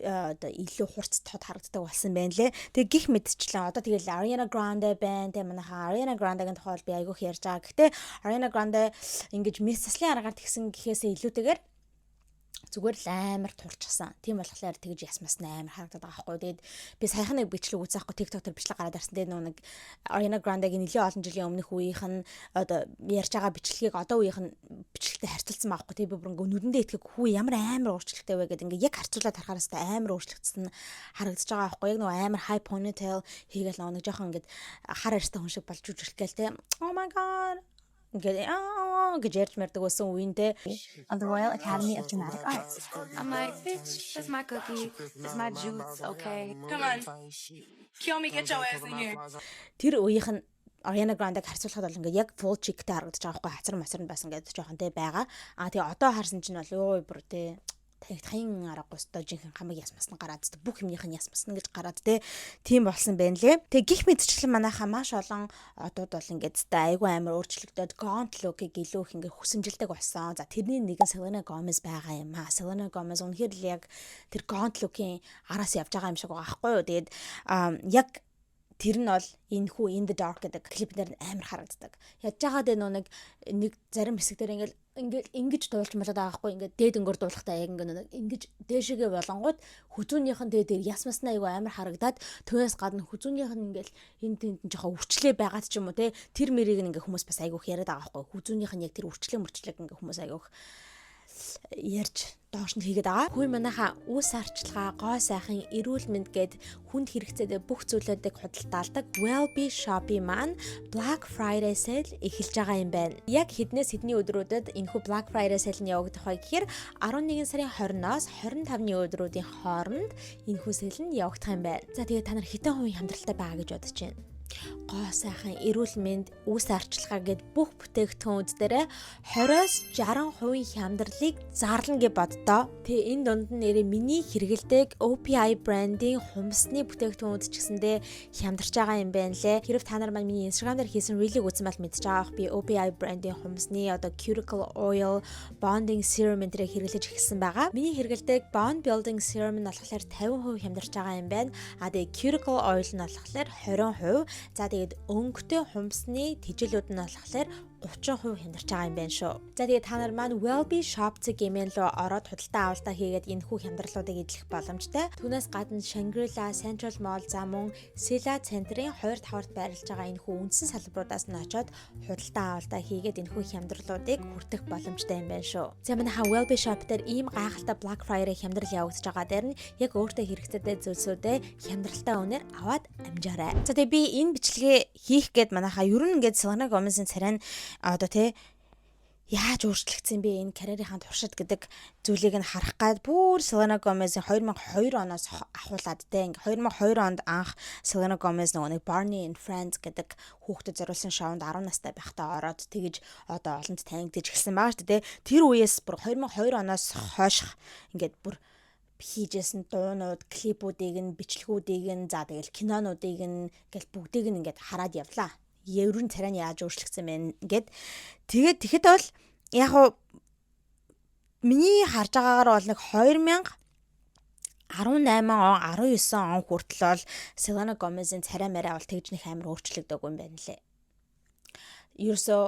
одоо илүү хурц тод харагддаг болсон байна лээ. Тэгээ гих мэдчлэн одоо тэгэл Ariana Grande байна. Тэгээ манайхаа Ariana Grande-гийн тухай би айгүйх ярьж байгаа. Гэхдээ Ariana Grande ингэж мэс заслын аргаар тэгсэн гэхээсээ илүүтэйгээр зүгээр л амар турчсан. Тийм болохоор тэгж ясмас амар харагдаад байгаа байхгүй. Тэгээд би саяхан нэг бичлэг үзсэн байхгүй, TikTok дээр бичлэг гараад ирсэн. Тэгээд нэг Ariana Grande-гийн нэлээд олон жилийн өмнөх үеийнх нь одоо ярьж байгаа бичлэгийг одоо үеийнх нь бичлэгтэй харьцуулсан байхгүй. Тэгээд би бүр ингээ нүдэндээ итгэх хүү, ямар амар өөрчлөлттэй вэ гэдэг ингээ яг харьцуулаад харахаар хэвээр амар өөрчлөгдсөн харагдаж байгаа байхгүй. Яг нөгөө амар high ponytail хийгээл нөгөө нэг жоохон ингээд хар арьстай хүн шиг болж жүжиглэх гээл те. "Oh my God" ингээд "аа" гэж ярьж мэрдэг байсан үеийн те. Of the Royal Academy of Dramatic Arts. I'm like, bitch, that's my cookie. That's my juice, okay? Come on. Kill me, get your ass in here. Тэр үеийнх нь Ariana Grande-г харьцуулахад бол ингээд яг full cheek-тэй харагдаж байгаа байхгүй, хацар масар нь бас ингээд жоохон те байгаа. А тэгээ одоо харсан чинь бол ёо бүр те танигдахын аргагүй өстой жинхэнэ хамаг ясмас нь гараад, бүх юмных нь ясмас нь гэж гараад те тийм болсон байна лээ. Тэгээ гих мэдчлэн манайхаа маш олон одууд бол ингээд та айгүй амар өөрчлөгдөд gaunt look-ыг илүү их ингээд хүсэмжилдэг болсон. За, тэрний нэгэн Selena Gomez байгаа юм аа. Selena Gomez үнэхээр л яг тэр gaunt look-ийн араас явж байгаа юм шиг байгаа байхгүй юу. Тэгээд яг тэр нь бол энэ хүү In the Dark гэдэг клип дээр амар харагддаг. Ядж байгаа дэ нөө нэг зарим хэсэг дээр ингээл ингээл ингэж дуулж малаад байгаа байхгүй, ингээд дээд өнгөөр дуулахтаа яг ингээд нэг ингэж дээшээгээ болонгууд хүзүүнийх нь дээд дээр ясмасна айгу амар харагдаад, түүнээс гадна хүзүүнийх нь ингээл энэ тэнд нь жоохон өвчлээ байгаад ч юм уу те, тэр мэрийг ингээ хүмүүс бас айгуух яриад байгаа байхгүй, хүзүүнийх нь яг тэр өвчлээ мөрчлөг ингээ хүмүүс айгуух ярьж доош нь хийгээд байгаа. Хүй, манайха үс арчилгаа, гоо сайхан, эрүүл мэнд гээд хүнд хэрэгцээтэй бүх зүйлүүдийг худалдаалдаг Wellbe Shop-ийн маань Black Friday sale эхэлж байгаа юм байна. Яг хэднээс хэдний өдрүүдэд энэхүү Black Friday sale нь явагдах вэ гэхээр 11 сарын 20-оос 25-ны өдрүүдийн хооронд энэхүү sale нь явагдах юм байна. За, тэгээд та нар хэдэн хувийн хямдралтай байгаа гэж бодож байна? Гоо сайхан, эрүүл мэнд, үс арчилгаа гэд бүх бүтээгдэхүүнүүд дээр 20-оос 60% хямдралыг зарлана гэж боддоо. Тэгээ энэ дунд нь нэрээ миний хэрэгэлдэг OPI брендийн хумсны бүтээгдэхүүнүүд ч гэсэндээ хямдарч байгаа юм байна лээ. Хэрв та нар маань миний Instagram дээр хийсэн reel-ийг үзсэн бол мэдж байгаа бах, би OPI брендийн хумсны одоо cuticle oil, bonding serum энэ тэрийг хэрэглэж эхэлсэн байгаа. Миний хэрэглэдэг bond building serum нь болохоор 50% хямдарч байгаа юм байна. А тэгээ cuticle oil нь болохоор 20%. За, тэгээд өнгөтэй хумсны тэжээлүүд нь болохоор 30% хямдарч байгаа юм байна шүү. За, тэгээд та нар маань Wellbe Shop гэмэн рүү ороод худалдаа авалтаа хийгээд энэхүү хямдралуудыг эдлэх боломжтой. Түүнээс гадна Shangri-La Central Mall, за мөн Sila Center-ийн 2 давхарт байрлаж байгаа энэхүү үндсэн салбаруудаас нь очиод худалдаа авалтаа хийгээд энэхүү хямдралуудыг хүртэх боломжтой юм байна шүү. За, манайхаа Wellbe Shop дээр ийм гайхалтай Black Friday хямдрал явагдаж байгаа дээр нь яг өөртөө хэрэгцээтэй зүйлсүүдээ хямдралтай үнээр аваад амжаарай. За, тэгээ би энэ бичлэгээ хийх гээд манайхаа ер нь ингээд Selena Gomez-ийн царай нь одоо те яаж өөрчлөгдсөн бэ энэ карьерийнхаа туршид гэдэг зүйлийг нь харах гад бүр Selena Gomez-ийн 2002 оноос ахуулаад те ингээ 2002 онд анх Selena Gomez нөгөө нэг Barney and Friends гэдэг хүүхдэд зориулсан шоунд 10 настай байхдаа ороод тэгэж одоо олонд танигдаж эхэлсэн байгаа шүү дээ. Тэр үеэс бүр 2002 оноос хойш ингээд бүр хийжсэн дуунууд, клипүүдийг нь, бичлэгүүдийг нь, за тэгэл кинонуудыг нь ингээл бүгдийг нь ингээд хараад явлаа. Ер нь царай нь яаж өөрчлөгдсөн бэ гэд. Тэгээд тэгэхэд бол яг уу миний харж байгаагаар бол нэг 2018 он, 19 он хүртэл бол Selena Gomez-ийн царай марай бол тэгж нэг амар өөрчлөгдөөгүй юм байна лээ. Ерөөсөө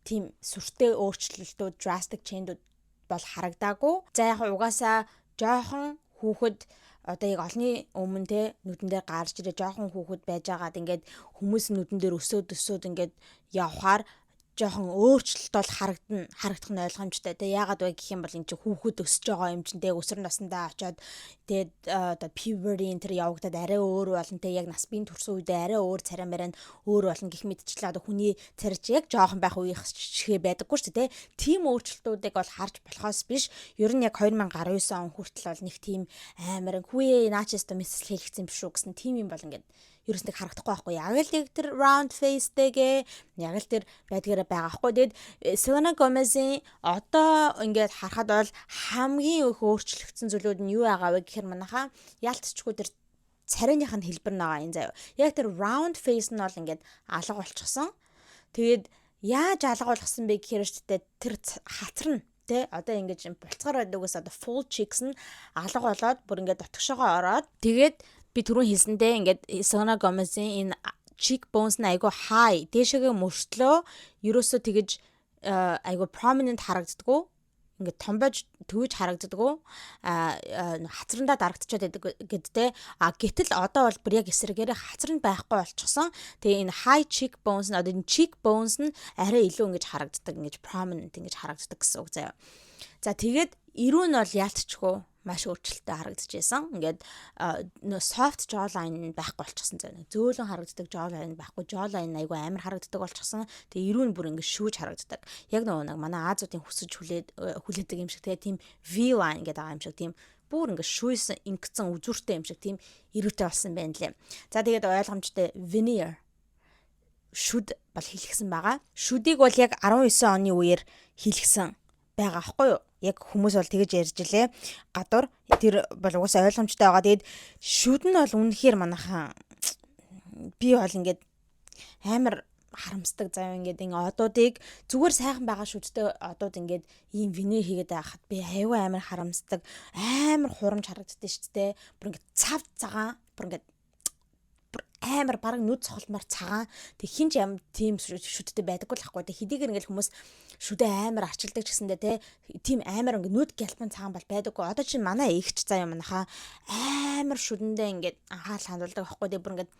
тийм сүртэй өөрчлөлтүүд, drastic change-үүд бол харагдаагүй. За, яг угаасаа жоохон хүүхэд одоо яг олны өмнө те нүдэн дээр гарч ирээ, жоохон хүүхэд байж байгаад ингээд хүмүүс нүдэн дээр өсөөд өсөөд ингээд явхаар Жоохон өөрчлөлт бол харагдана, харагдах нь ойлгомжтой. Тэгээ яагаад вэ гэх юм бол энэ чинь хүүхэд өсөж байгаа юм чинь, тэгээ өсвөр насндаа очиод, тэгээд одоо puberty энэ тэр явагдаад арай өөр болно те, яг нас биеийн төрсөн үедээ арай өөр, царай марай нь өөр болно гэх мэтчлээ. Одоо хүний царай чи яг жоохон байх үеийнх шигэ байдаггүй шүү дээ те. Тийм өөрчлөлтүүдийг бол харж болохоос биш. Ер нь яг 2019 он хүртэл бол нэг тийм амар хүүе наачаас то мэсэл хийлгэсэн биш үү гэсэн тийм юм бол ингээд ерөөс нэг харагдахгүй байхгүй. Яг л яг тэр round face-тэйгээ яг л тэр байдгаараа байгаа байхгүй. Тэгээд Selena Gomez-ийн одоо ингээд харахад бол хамгийн их өөрчлөгдсөн зүйлүүд нь юу байгаа вэ гэхээр манайхаа яалтчгүй тэр царайных нь хэлбэр байгаа энэ заяа. Яг тэр round face нь бол ингээд алга болчихсон. Тэгээд яаж алга болгосон бэ гэхээр шүү дээ, тэр хацар нь тэ, одоо ингэж булцгаар байдагаас одоо full cheeks нь алга болоод бүр ингээд дотгошоогоо ороод. Тэгээд би түрүүн хэлсэндээ ингээд Selena Gomez-ийн энэ cheekbones нь айгу high дээшээгээ мөртлөө ерөөсөө тэгэж айгу prominent харагддггүй, ингээд томбож төвөж харагддггүй, а хацрандаа дарагдчихад байдаг гэдтэй. А гэтэл одоо бол бүр яг эсрэгээрээ хацар нь байхгүй болчихсон. Тэгээ энэ high cheekbones нь, одоо энэ cheekbones нь арай илүү ингэж харагддаг, ингэж prominent ингэж харагддаг гэсэн үг заяа. За, тэгээд эрүү нь бол яалтчгүй маш өөрчлөлттэй харагдчихсан. Ингээд нөө soft jawline байхгүй болчихсон заа. Зөөлөн харагддаг jawline байхгүй, jawline айгу амар харагддаг болчихсон. Тэгээ эрүү нь бүр ингээд шүүж харагддаг. Яг нөгөө нэг манай Азиудын хүсэж хүлээд хүлээдэг юм шиг тэгээ тийм V line гэдэг байгаа юм шиг, тийм бүр ингээд шүүсэн ингэсэн үзүүртэй юм шиг тийм эрүүтэй болсон байна лээ. За, тэгээд ойлгомжтой veneer шүд бол хийлгэсэн байгаа. Шүдийг бол яг 19 оны үеэр хийлгэсэн байгаа аахгүй юу? Яг хүмүүс бол тэгэж ярьж илээ. Гадуур тэр бол угаасаа ойлгомжтой байгаа. Тэгээд шүд нь бол үнэхээр манайхан би бол ингээд амар харамсдаг заяа. Ингээд ингээ одуудыг, зүгээр сайхан байгаа шүдтэй одууд ингээд ийм veneer хийгээд байхад би аюу амар харамсдаг, амар хурамч харагддаг шүү дээ. Бүр ингээд цав цагаан, бүр ингээд амар бараг нүд цохолмоор цагаан. Тэг хин ч ям тийм шүдтэй байдаггүй л ахгүй. Тэг хэдийгээр ингээл хүмүүс шүдэ амар арчилдаг ч гэсэндээ те, тийм амар ингээ нүд гялбан цагаан бол байдаггүй. Одоо чинь манай эгч заяа манайхаа амар шүдэндээ ингээд анхаарал хандуулдаг байхгүй. Тэг бүр ингээд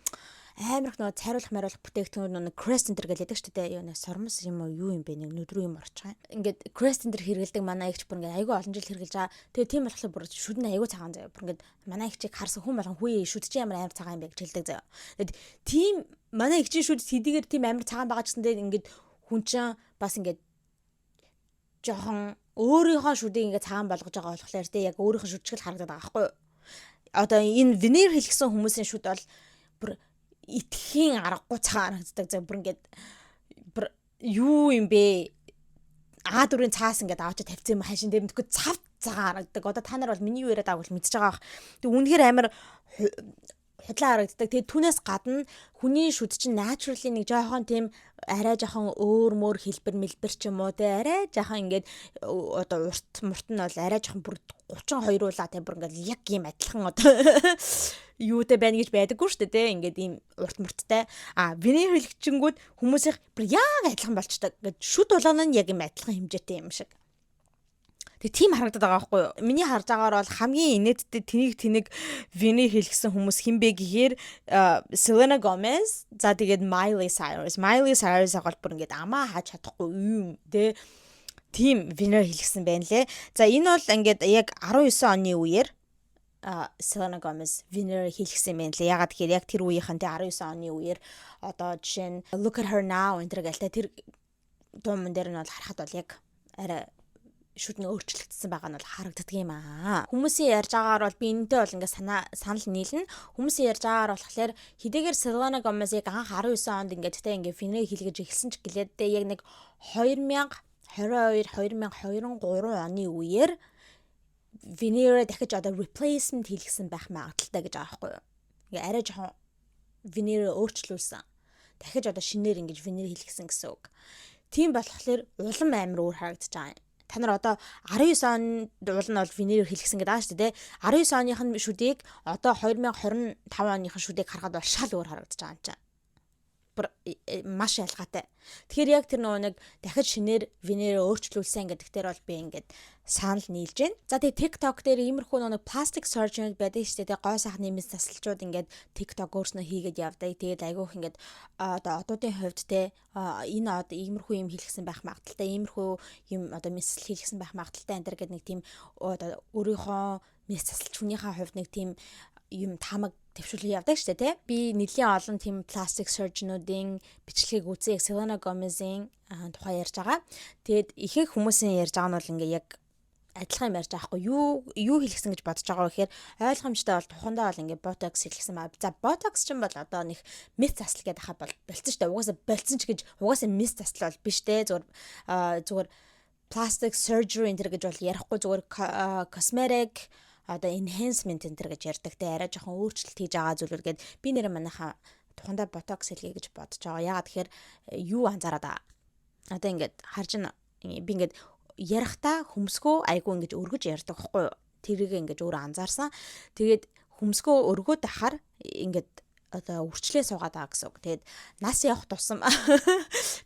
амар их нөгөө цайруулах мариулах бүтээгдэхүүн, нөгөө Crest энэ гэл яддаг шүү дээ. Юу нэ сормос юм уу, юу юм бэ, нэг нүд рүү юм орч байгаа. Ингээд Crest энэ хэрэгэлдэг манай эгч бүр ингээд айгүй олон жил хэрэглэж байгаа. Тэгээ тийм болохоор бүр шүд нь айгүй цагаан заяа. Бүр ингээд манай эгчийг харсан хүн болгон "Хүүе, шүд чи ямар амар цагаан юм бэ" гэж хэлдэг заяа. Тэгээд тийм манай эгчийн шүд хэдийгээр тийм амар цагаан байгаа ч гэсэндээ ингээд хүн чинь бас ингээд жоохон өөрийнхөө шүдийг ингээд цагаан болгож байгаа болохоор те, яг өөрийнхөө шүд шиг л харагдаад байгаа байхгүй юу? Одоо энэ veneer хийлгэсэн хүмүүсийн шүд бол бүр итгэхийн аргагүй цагаан харагддаг. За, бүр ингээд бүр юу юм бэ? А4-ийн цаас ингээд авч тавьсан юм хашин дээр мэдгүй цав цагаан харагддаг. Одоо та нар бол миний юу яриад байгааг бол мэдж байгаа бах. Тэг үнэхээр амар худлаа харагддаг. Тэгээ түүнээс гадна хүний шүд чинь naturally нэг жоохон тийм арай жоохон өөр мөр хэлбэр мэлбэр ч юм уу те, арай жоохон ингээд одоо урт мурт нь бол арай жоохон бүр 32 уулаа те, бүр ингээд яг ийм адилхан одоо юутай байна гэж байдаггүй шүү дээ те, ингээд ийм урт мурттай. А veneer хийлгэчингүүд хүмүүсийнх бүр яг адилхан болчдаг. Ингээд шүд болгоно нь яг ийм адилхан хэмжээтэй юм шиг. Тэг тийм харагдаад байгаа байхгүй юу? Миний харж байгаагаар бол хамгийн инээдтэй тэнийг тэнэг veneer хийлгэсэн хүмүүс хэн бэ гэхээр Selena Gomez, за тэгээд Miley Cyrus. Miley Cyrus-аг бол бүр ингээд амаа хааж чадахгүй юм тэ, тийм veneer хийлгэсэн байна лээ. За, энэ бол ингээд яг 19 оны үеэр Selena Gomez veneer хийлгэсэн юм байна лээ. Ягаад гэхээр яг тэр үеийнхэн тэ, 19 оны үеэр одоо жишээ нь "Look at Her Now" энэ тэр гэлтэй тэр дуун дээр нь бол харахад бол яг арай шүд нь өөрчлөгдсөн байгаа нь бол харагддаг юм аа. Хүмүүсийн ярьж байгаагаар бол би энэтэй бол ингээ санаа санал нийлнэ. Хүмүүсийн ярьж байгаагаар болохоор хэдийгээр Selena Gomez-ыг анх 19 онд ингээ тэ ингээ veneer хийлгэж эхэлсэн ч гэлээ яг нэг 2022 2023 оны үеэр veneer дахиж одоо replacement хийлгэсэн байх магадлалтай гэж байгаа байхгүй юу. Ингээ арай жоохон veneer өөрчлүүлсэн. Дахиж одоо шинээр ингэж veneer хийлгэсэн гэсэн үг. Тийм болохоор улам амар өөр харагдаж байгаа юм. Та нар одоо 19 онд уул нь бол veneer хийлгэсэн гэдэг аа шүү дээ. 19 оных нь шүдийг одоо 2025 оных нь шүдийг харахад бол шал өөр харагдаж байгаа юм чинь. Бүр маш ялгаатай. Тэгэхээр яг тэр нөгөө нэг дахиж шинээр veneer өөрчлүүлсэн гэдэг дээр бол би ингээд санал нийлж байна. За, тэгээ TikTok дээр иймэрхүү нөгөө нэг plastic surgeon байдаг шүү дээ. Гоо сайхны мэс засалчууд ингээд TikTok өөрснөө хийгээд явдаг. Тэгээд айгүйх ингээд одоо одуудын хувьд те, энэ од иймэрхүү юм хийлгэсэн байх магадлалтай, иймэрхүү юм одоо мэс засал хийлгэсэн байх магадлалтай энэ гэдэг нэг тийм одоо өөрийнхөө мэс засалч хүнийхээ хувьд нэг тийм юм таамаг дэвшүүлээ явдаг штэ, тий. Би нэлийн олон тийм plastic surgeon-уудын бичлэгийг үзээ, Selena Gomez-ийн тухай ярьж байгаа. Тэгээд ихэнх хүмүүсийн ярьж байгаа нь бол ингээ яг адилхан юм ярьж байгаа хгүй юу. Юу хэлсэн гэж бодож байгаа вэ гэхээр ойлгомжтой бол тухандаа бол ингээ ботокс хэлсэн ба. За, ботокс ч юм бол одоо нэг мэс засал гэдэг хаа бол болцсон шүү дээ. Угаасаа болцсон ч гэж угаасаа мэс засал бол биш те. Зүгээр plastic surgery энэ гэж бол ярихгүй, зүгээр cosmetic одоо enhancement энэ гэж ярьдаг те, арай жоохон өөрчлөлт хийж байгаа зүйлүүд гээд би нэрээ манайхаа тухандаа ботокс хэлье гэж бодож байгаа. Яагаад тэгэхээр юу анзаараад байгаа. Одоо ингээд харж байна, би ингээд ярихдаа хөмсгөө айгу ингэж өргөж ярьдаг байхгүй юу? Тэрийг ингэж өөрөө анзаарсан. Тэгээд хөмсгөө өргөөд ахаар ингээд одоо үрчлээ суугаад байгаа гэсэн үг. Тэгээд нас явах тусам,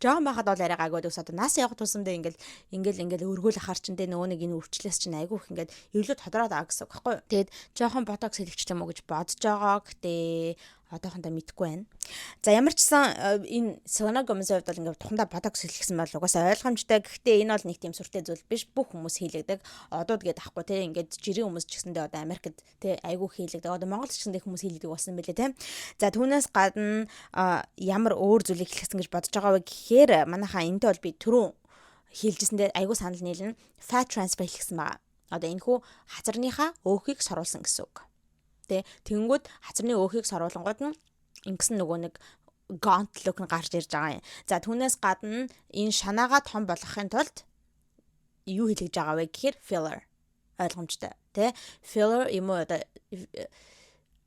жоохон байхад бол арай гайгүй байсан. Одоо нас явах тусамдаа ингээл ингээл ингээл өргөөл ахаар чинь тэ нөгөө нэг энэ үрчлээс чинь айгүй их ингээд илүү тодроод байгаа гэсэн үг байхгүй юу? Тэгээд жоохон ботокс хийлгэж юм уу гэж бодож байгаа. Гэтэ одоохондоо мэдэхгүй байна. За, ямар ч сан энэ Selena Gomez-ийн хувьд бол ингээд тухандаа ботокс хийлгэсэн бол угаасаа ойлгомжтой. Гэхдээ энэ бол нэг тийм сүртэй зүйл биш. Бүх хүмүүс хийлэгдэг. Одууд гээд ахгүй те, ингээд жирийн хүмүүс ч гэсэндээ одоо Америкт те айгүй хийлэгдэг. Одоо Монгол ч гэсэндээ хүмүүс хийлэгдэг болсон юм билээ те. За, түүнээс гадна ямар өөр зүйлийг хийлгэсэн гэж бодож байгаа вэ гэхээр манайхаа энэтэй бол би түрүүн хийлжсэндээ айгүй санал нийлнэ. Fat transfer хийлгэсэн байгаа. Одоо энэ хүү хазарныхаа өөхийг соруулсан гэсэн үг. Тэ, тэгэнгүүт хазарны өөхийг соруулангууд нь ингэсэн нөгөө нэг gaunt look нь гарч ирж байгаа юм. За, түүнээс гадна энэ шанаагаа том болгохын тулд юу хийлгэж байгаа вэ гэхээр filler, ойлгомжтой тий, filler юм уу,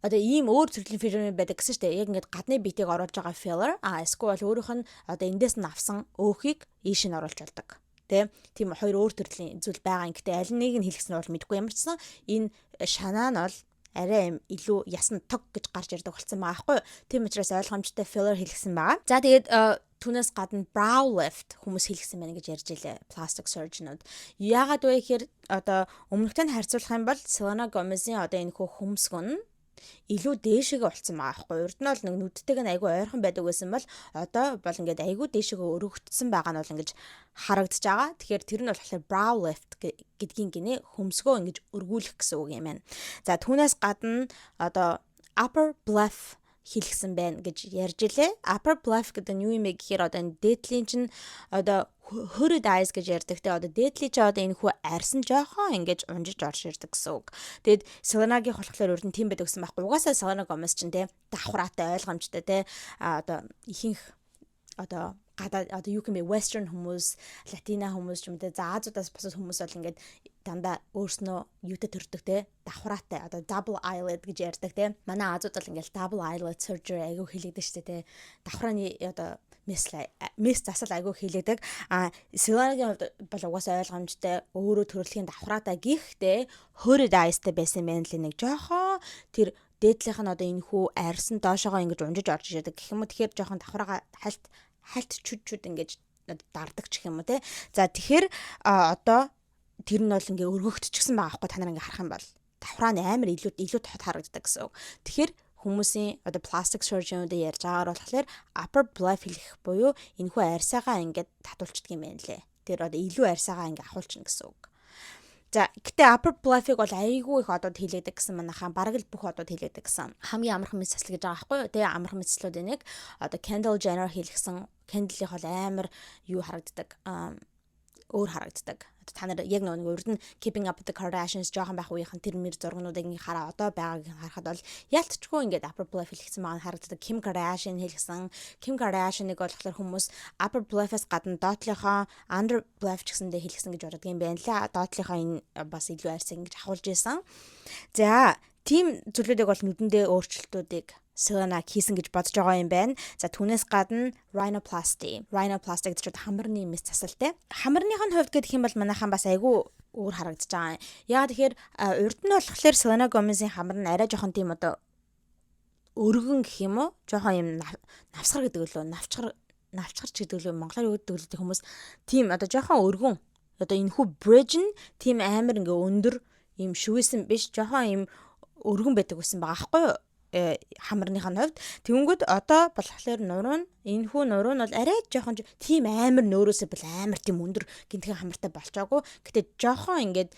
одоо ийм өөр төрлийн filler байдаг гэсэн шүү дээ. Яг ингээд гадны биетийг оруулж байгаа filler, а эсвэл өөрийнх нь одоо эндээс нь авсан өөхийг ийш нь оруулж болдог. Тэ, тийм хоёр өөр төрлийн зүйл байгаа юм. Гэтэ аль нэг нь хэлсэн бол мэдэхгүй, ямар ч сан энэ шанаа нь бол арай юм илүү ясан тог гэж гарч ирдэг болсон байгаа байхгүй юу. Тийм учраас ойлгомжтой filler хэлсэн байгаа. За, тэгээд түүнээс гадна brow lift хүмүүс хийлгэсэн байна гэж ярьж илээ plastic surgeon-ууд. Яагаад вэ гэхээр одоо өмнөхтэй нь харьцуулах юм бол Selena Gomez-ийн одоо энэ хөө хөмсгөн нь илүү дээшээгээ болцсон байгаа байхгүй. Урд нь бол нэг нүдтэйг нь айгүй ойрхон байдаг байсан бол одоо бол ингээд айгүй дээшээгээ өргөгдсөн байгаа нь бол ингэж харагдаж байгаа. Тэгэхээр тэр нь болохоор brow lift гэдгийн гинэ хөмсгөө ингэж өргүүлэх гэсэн үг юм байна. За, түүнээс гадна одоо upper bleph хийлгэсэн байна гэж ярьж илээ. Upper bleph гэдэг нь юу юм бэ гэхээр одоо энэ дээдлийн чинь одоо hooded eyes гэж ярьдаг те, одоо дээдлийн чинь одоо энэ хүү арьсан жоохон ингэж унжиж орж ирдэг гэсэн үг. Тэгэд Selena-гийн болохоор урд нь тийм байдаг гэсэн байхгүй. Угаасаа Selena Gomez чинь те давхраатай, ойлгомжтой те, а одоо ихэнх одоо гадаа одоо юу гэмэ western хүмүүс, латина хүмүүс ч юм те, за Азиудаас бусад хүмүүс бол ингээд дандаа өөрснөө юутай төрдөг те, давхраатай, одоо double eyelid гэж ярьдаг те. Манай Азууд бол ингээд double eyelid surgery айгүй хийлэгдэг шүү дээ те. Давхрааны одоо мэс засал айгүй хийлэгдэг. А Selena-гийн хувьд бол угаасаа ойлгомжтой, өөрөө төрөлхийн давхраатай, гэхдээ hooded eyes-тай байсан байна л, нэг жоохоо тэр дээдлийнх нь одоо энэ хүү арьсан доошоогоо ингэж унжиж орж ирдэг гэх юм уу. Тэгэхээр жоохон давхраага хальт хальт чүд чүд ингэж дардаг ч гэх юм уу те. За, тэгэхээр одоо тэр нь бол ингээ өргөгдчихсэн байгаа байхгүй, та нар ингээ харах юм бол давхраа нь амар илүү илүү тод харагддаг гэсэн үг. Тэгэхээр хүмүүсийн одоо plastic surgeon-уудын ярьж байгаагаар болохоор upper bleph хэлэх буюу энэхүү арьсаагаа ингээд татуулчдаг юм байна лээ. Тэр одоо илүү арьсаагаа ингээ ахуулчихна гэсэн үг. За, гэтээ upper bleph-ыг бол айгүй их одод хийлээдэг гэсэн манайхаа, бараг л бүх одод хийлээдэг гэсэн. Хамгийн амархан мэс засал гэж байгаа байхгүй юу? Тэгээ амархан мэс заслуудын нэг одоо Kendall Jenner хийлгсэн. Kendall-ийн бол амар юу харагддаг. Өөр харагддаг. Одоо та нар яг нэг урд нь Keeping Up with the Kardashians жоохон байх үеийнхэн тэр мэр зургнуудыг ингээ хараа, одоо байгааг харахад бол ялтчгүй ингээд upper bleph хийлгэсэн байгаа харагддаг. Kim Kardashian хийлгэсэн. Kim Kardashian-ыг болохоор хүмүүс upper bleph-аас гадна доотлынхоо under bleph ч гэсэндээ хийлгэсэн гэж боддог юм байна лээ. Доотлынхоо энэ бас илүү арьсыг ингэж ахуулж исэн. За, тийм зүйлүүдийг бол нүдэндээ өөрчлөлтүүдийг Selena хийсэн гэж бодож байгаа юм байна. За, түүнээс гадна rhinoplasty. Rhinoplasty гэдэг чинь хамарны мэс засал те. Хамарных нь хувьд гэх юм бол манайхан бас айгүй өөр харагдаж байгаа юм. Яагаад тэгэхээр урд нь болохоор Selena Gomez-ийн хамар нь арай жоохон тийм одоо Өргөн гэх юм уу? Жоохон юм навсгар гэдэг лөө, навчгар, навчгарч гэдэг лөө, монголоор юу гэдэг лээ хүмүүс, тийм одоо жоохон өргөн, одоо энэ хүү bridge нь тийм амар ингээ өндөр юм шивээсэн биш, жоохон юм өргөн байдаг гэсэн байгаа байхгүй юу? Хамарных нь хувьд. Тэгэнгүүт одоо болохоор нуруу нь, энэ хүү нуруу нь бол арай жоохон тийм амар нөөрөөсөө бол амар тийм өндөр гинтхэн хамартай болчоогүй. Гэтэ жоохон ингээд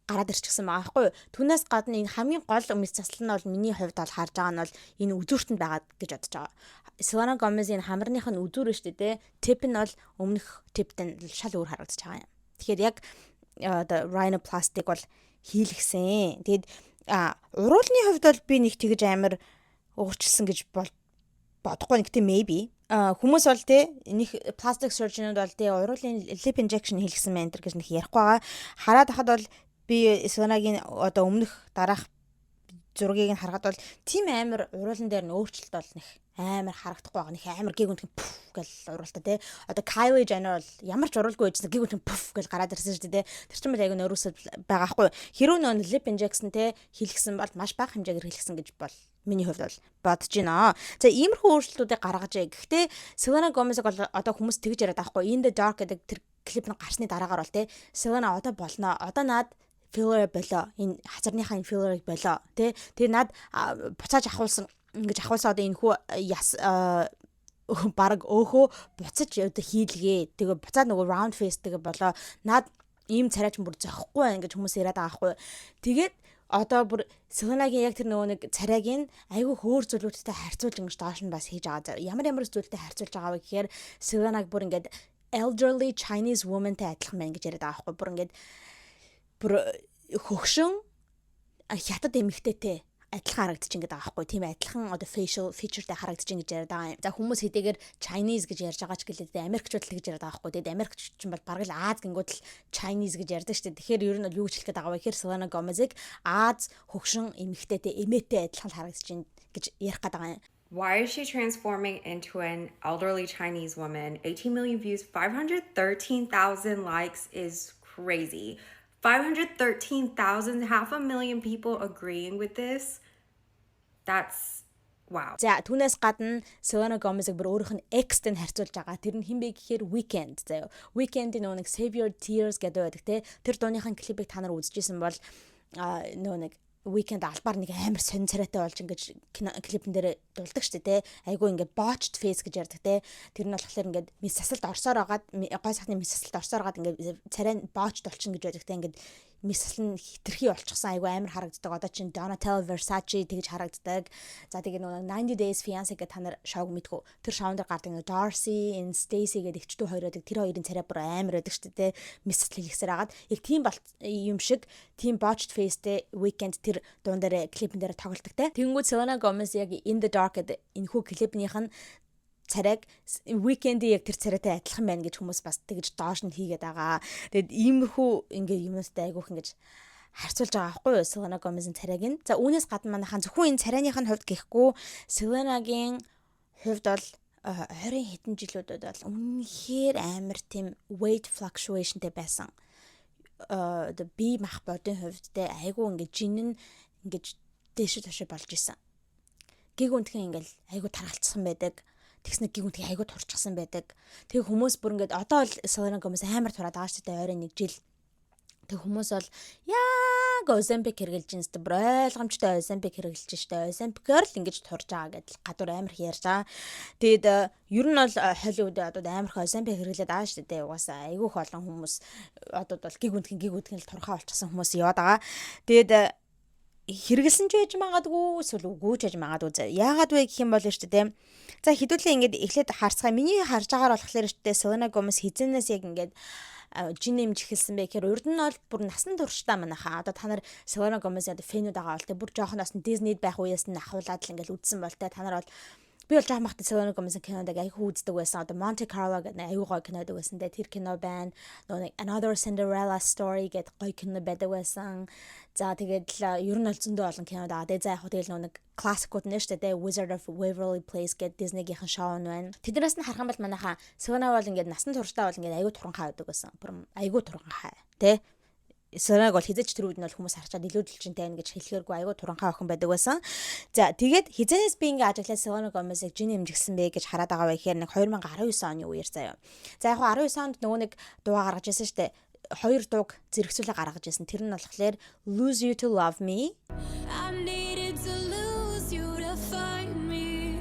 гараад ирчихсэн байгаа байхгүй юу? Түүнээс гадна энэ хамгийн гол мэс заслал нь бол миний хувьд бол харж байгаа нь бол энэ үзүүртэнд байгаа гэж бодож байгаа. Selena Gomez-ийн хамарных нь үзүүр шүү дээ. Tip нь бол өмнөх tip тэй шал өөр харагдаж байгаа юм. Тэгэхээр яг одоо rhinoplasty бол хийлгсэн. Тэгээд уруулны хувьд бол би нэг тэгж амар өөрчилсөн гэж бол бодохгүй. Гэтэ maybe хүмүүс бол те нэг plastic surgeon-ууд бол те уруулын lip injection хийлгсэн байна гэж нэг ярихгүй байгаа. Хараад хахад бол би Selena-гийн одоо өмнөх дараах зургийг нь харахад бол тийм амар уруулан дээр нь өөрчлөлт бол нэг амар харагдахгүй байгаа. Нэг амар гиг үнтэн пүф гэл уруулта те. Одоо Kylie Jenner бол ямар ч уруулгүй байжсан, гиг үнтэн пүф гэл гараад ирсэн шүү дээ те. Тэр чинь бол айгүй нөрөөсөд байгаа хгүй. Хэрвээ нөө lip injection те хийлгсэн бол маш бага хэмжээгээр хийлгсэн гэж бол миний хувьд бол бодож байна. За, иймэрхүү өөрчлөлтүүдийг гаргажээ. Гэхдээ Selena Gomez-ыг бол одоо хүмүүс тэгж яриад байгаа хгүй. In the Dark гэдэг тэр клип нь гарсны дараагаар бол те Selena одоо болно. Одоо наад filler болоо. Энэ хазарныхаа энэ filler-ыг болоо. Тэ тэр над буцааж ахуулсан, ингэж ахуулсан, одоо энэ хүү яс баг өөхөө буцаж одоо хийлгээ. Тэгээ буцаад нөгөө round face тэгээ болоо. Над ийм царайч бүр зохихгүй байна гэж хүмүүс яриад байгаа байхгүй. Тэгээд одоо бүр Селенагийн яг тэр нөгөө нэг царайг нь айгүй хөөр зүйлүүдтэй харьцуулж ингэж доош нь бас хийж байгаа. Ямар ямар зүйлтэй харьцуулж байгаа вэ гэхээр Селенаг бүр ингээд elderly Chinese woman-тай адилхан байна гэж яриад байгаа байхгүй. Бүр ингээд бүр хөгшин хятад эмэгтэйтэй адилхан харагдчих ингээд байгаа байхгүй, тийм адилхан одоо facial feature-тэй харагдчих ингэж яриад байгаа юм. За, хүмүүс хэдийгээр Chinese гэж ярьж байгаа ч гэлээ дээ, Америкчууд л тэгж яриад байгаа байхгүй. Тэгээд Америкч ч бол бараг л Ази гингүүд л Chinese гэж ярьдаг шүү дээ. Тэгэхээр ер нь бол юу гэж хэлэх гээд байгаа вэ гэхээр Selena Gomez-ыг Ази хөгшин эмэгтэйтэй, эмээтэй адилхан харагдчих гэж ярих гээд байгаа юм. Why is she transforming into an elderly Chinese woman? 18 million views, 513,000 likes is crazy. 513,000, half a million people agreeing with this. That's wow. За, түүнээс гадна Selena Gomez-ыг бүр өөрийнх нь ex-тэй харьцуулж байгаа. Тэр нь хэн бэ гэхээр Weeknd заяа. Weeknd-ийн нөгөө нэг Save Your Tears гэдэг байдаг те. Тэр дууныхын клипийг та нар үзчихсэн бол нөгөө нэг Weeknd албаар нэг амар сонь царайтай болж ингэж клипэн дээр дулдаг штэ те. Айгу ингээд botched face гэж ярьдаг те. Тэр нь болохоор ингээд мэс засалд орсоор агаад, гой сайхны мэс засалд орсоор агаад ингээд царай нь botched болчихно гэж байдаг те. Ингээд мэс засал нь хитрхи болчихсон, айгу амар харагддаг. Одоо чинь Donatella Versace тэгж харагддаг. За, тэгээ нөгөө 90 Days Fiancé гэдэг та нар шоуг мэдхүү. Тэр шоун дээр гардаг нөгөө Darcy and Stacy гэдэг эгчдүү хоёр байдаг. Тэр хоёрын царай бүр амар байдаг шүү дээ. Мэс засал хийлгэсээр агаад яг тийм бол юм шиг тийм botched face-тэй Weeknd тэр дуун дээр, клипэн дээр тоглолдог те. Тэнгүүд Selena Gomez яг In the Dark гэдэг энэхүү клипнийх нь царайг Weeknd-ийн яг тэр царайтай адилхан байна гэж хүмүүс бас тэгж доош нь хийгээд байгаа. Тэгээд иймэрхүү ингээ юмнуудтай айгүйх ингэж харьцуулж байгаа байхгүй юу Selena Gomez-ийн царайг нь. За, үүнээс гадна манайхан зөвхөн энэ царайных нь хувьд гэхгүй, Selena-гийн хувьд бол ойрын хэдэн жилүүдэд бол үнэхээр амар тийм weight fluctuation-тэй байсан. Одоо бие мах бодын хувьд те айгүй ингэ жин нь ингэж дээшээ доошоо болж исэн. Гиг үнтхэн ингээл айгүй таргалцсан байдаг. Тэгснэ гиг үнтхэн айгүй турчсан байдаг. Тэг хүмүүс бүр ингээд одоо бол Selena Gomez амар тураад байгаа шүү дээ ойрын нэг жил. Тэг хүмүүс бол яг Оземпик хэрэглэж байна зү, бүр ойлгомжтой Оземпик хэрэглэж штэ, Оземпикээр л ингэж турж байгаа гэдэл гадуур амар их ярьж байгаа. Тэгээд ер нь бол Холливуд одоо амар их Оземпик хэрэглээд байгаа штэ дээ. Угаасаа айгүйх олон хүмүүс одоо бол гиг үнтхэн, гиг үнтхэн л турхаа болчихсон хүмүүс яваад байгаа. Тэгээд хэрэгэлсэн ч байж магадгүй, эсвэл үгүй ч байж магадгүй. Яагаад вэ гэх юм бол шүү дээ. За, хэдүүлээ ингээд эхлээд харцгаа. Миний харж байгаагаар болохоор шүү дээ, Selena Gomez хизэнээс яг ингээд жин нэмж эхэлсэн бэ гэхээр урд нь бол бүр насан туршдаа манайхаа одоо та нар Selena Gomez-ийн одоо fan үүд байгаа бол те бүр жоохон нас нь Disney-д байх үеэс нь ахуулаад л ингээд үзсэн бол те та нар бол, би бол жоохон бахта Selena Gomez-ийн кинод айгүй үздэг байсан. Одоо Monte Carlo гэдэг айгүй гоё кино байдаг байсан те. Тэр кино байна. Нөгөө нэг Another Cinderella Story гэдэг гоё кино байдаг байсан. За, тэгээд л ер нь бол зөндөө олон кино байгаа. Тэгээ за яг тэгэл нөгөө нэг классикууд нэ штэ те, Wizard of Waverly Place гэдэг Disney-гийнхэн шоу нь байна. Тэднээс нь харах юм бол манайхаа Selena бол ингээд насан туршдаа бол ингээд айгүй туранхай байдаг байсан. Бүр айгүй туранхай те. Селенаг бол хэзээ ч тэр үед нь бол хүмүүс харчаад илүү жүжигчтэй байна гэж хэлэхээргүй айгүй туранхай охин байдаг байсан. За, тэгээд хэзээнээс би ингээ ажиглаад Селена Гомесыг жин нэмжигсэн бэ гэж хараад байгаа вэ гэхээр нэг 2019 оны үеэр заяа. За, яг 19 онд нөгөө нэг дуугаа гаргаж ирсэн шүү дээ, хоёр дууг зэрэгцүүлээ гаргаж ирсэн. Тэр нь болохоор Lose You to Love Me. I needed to lose you to find me.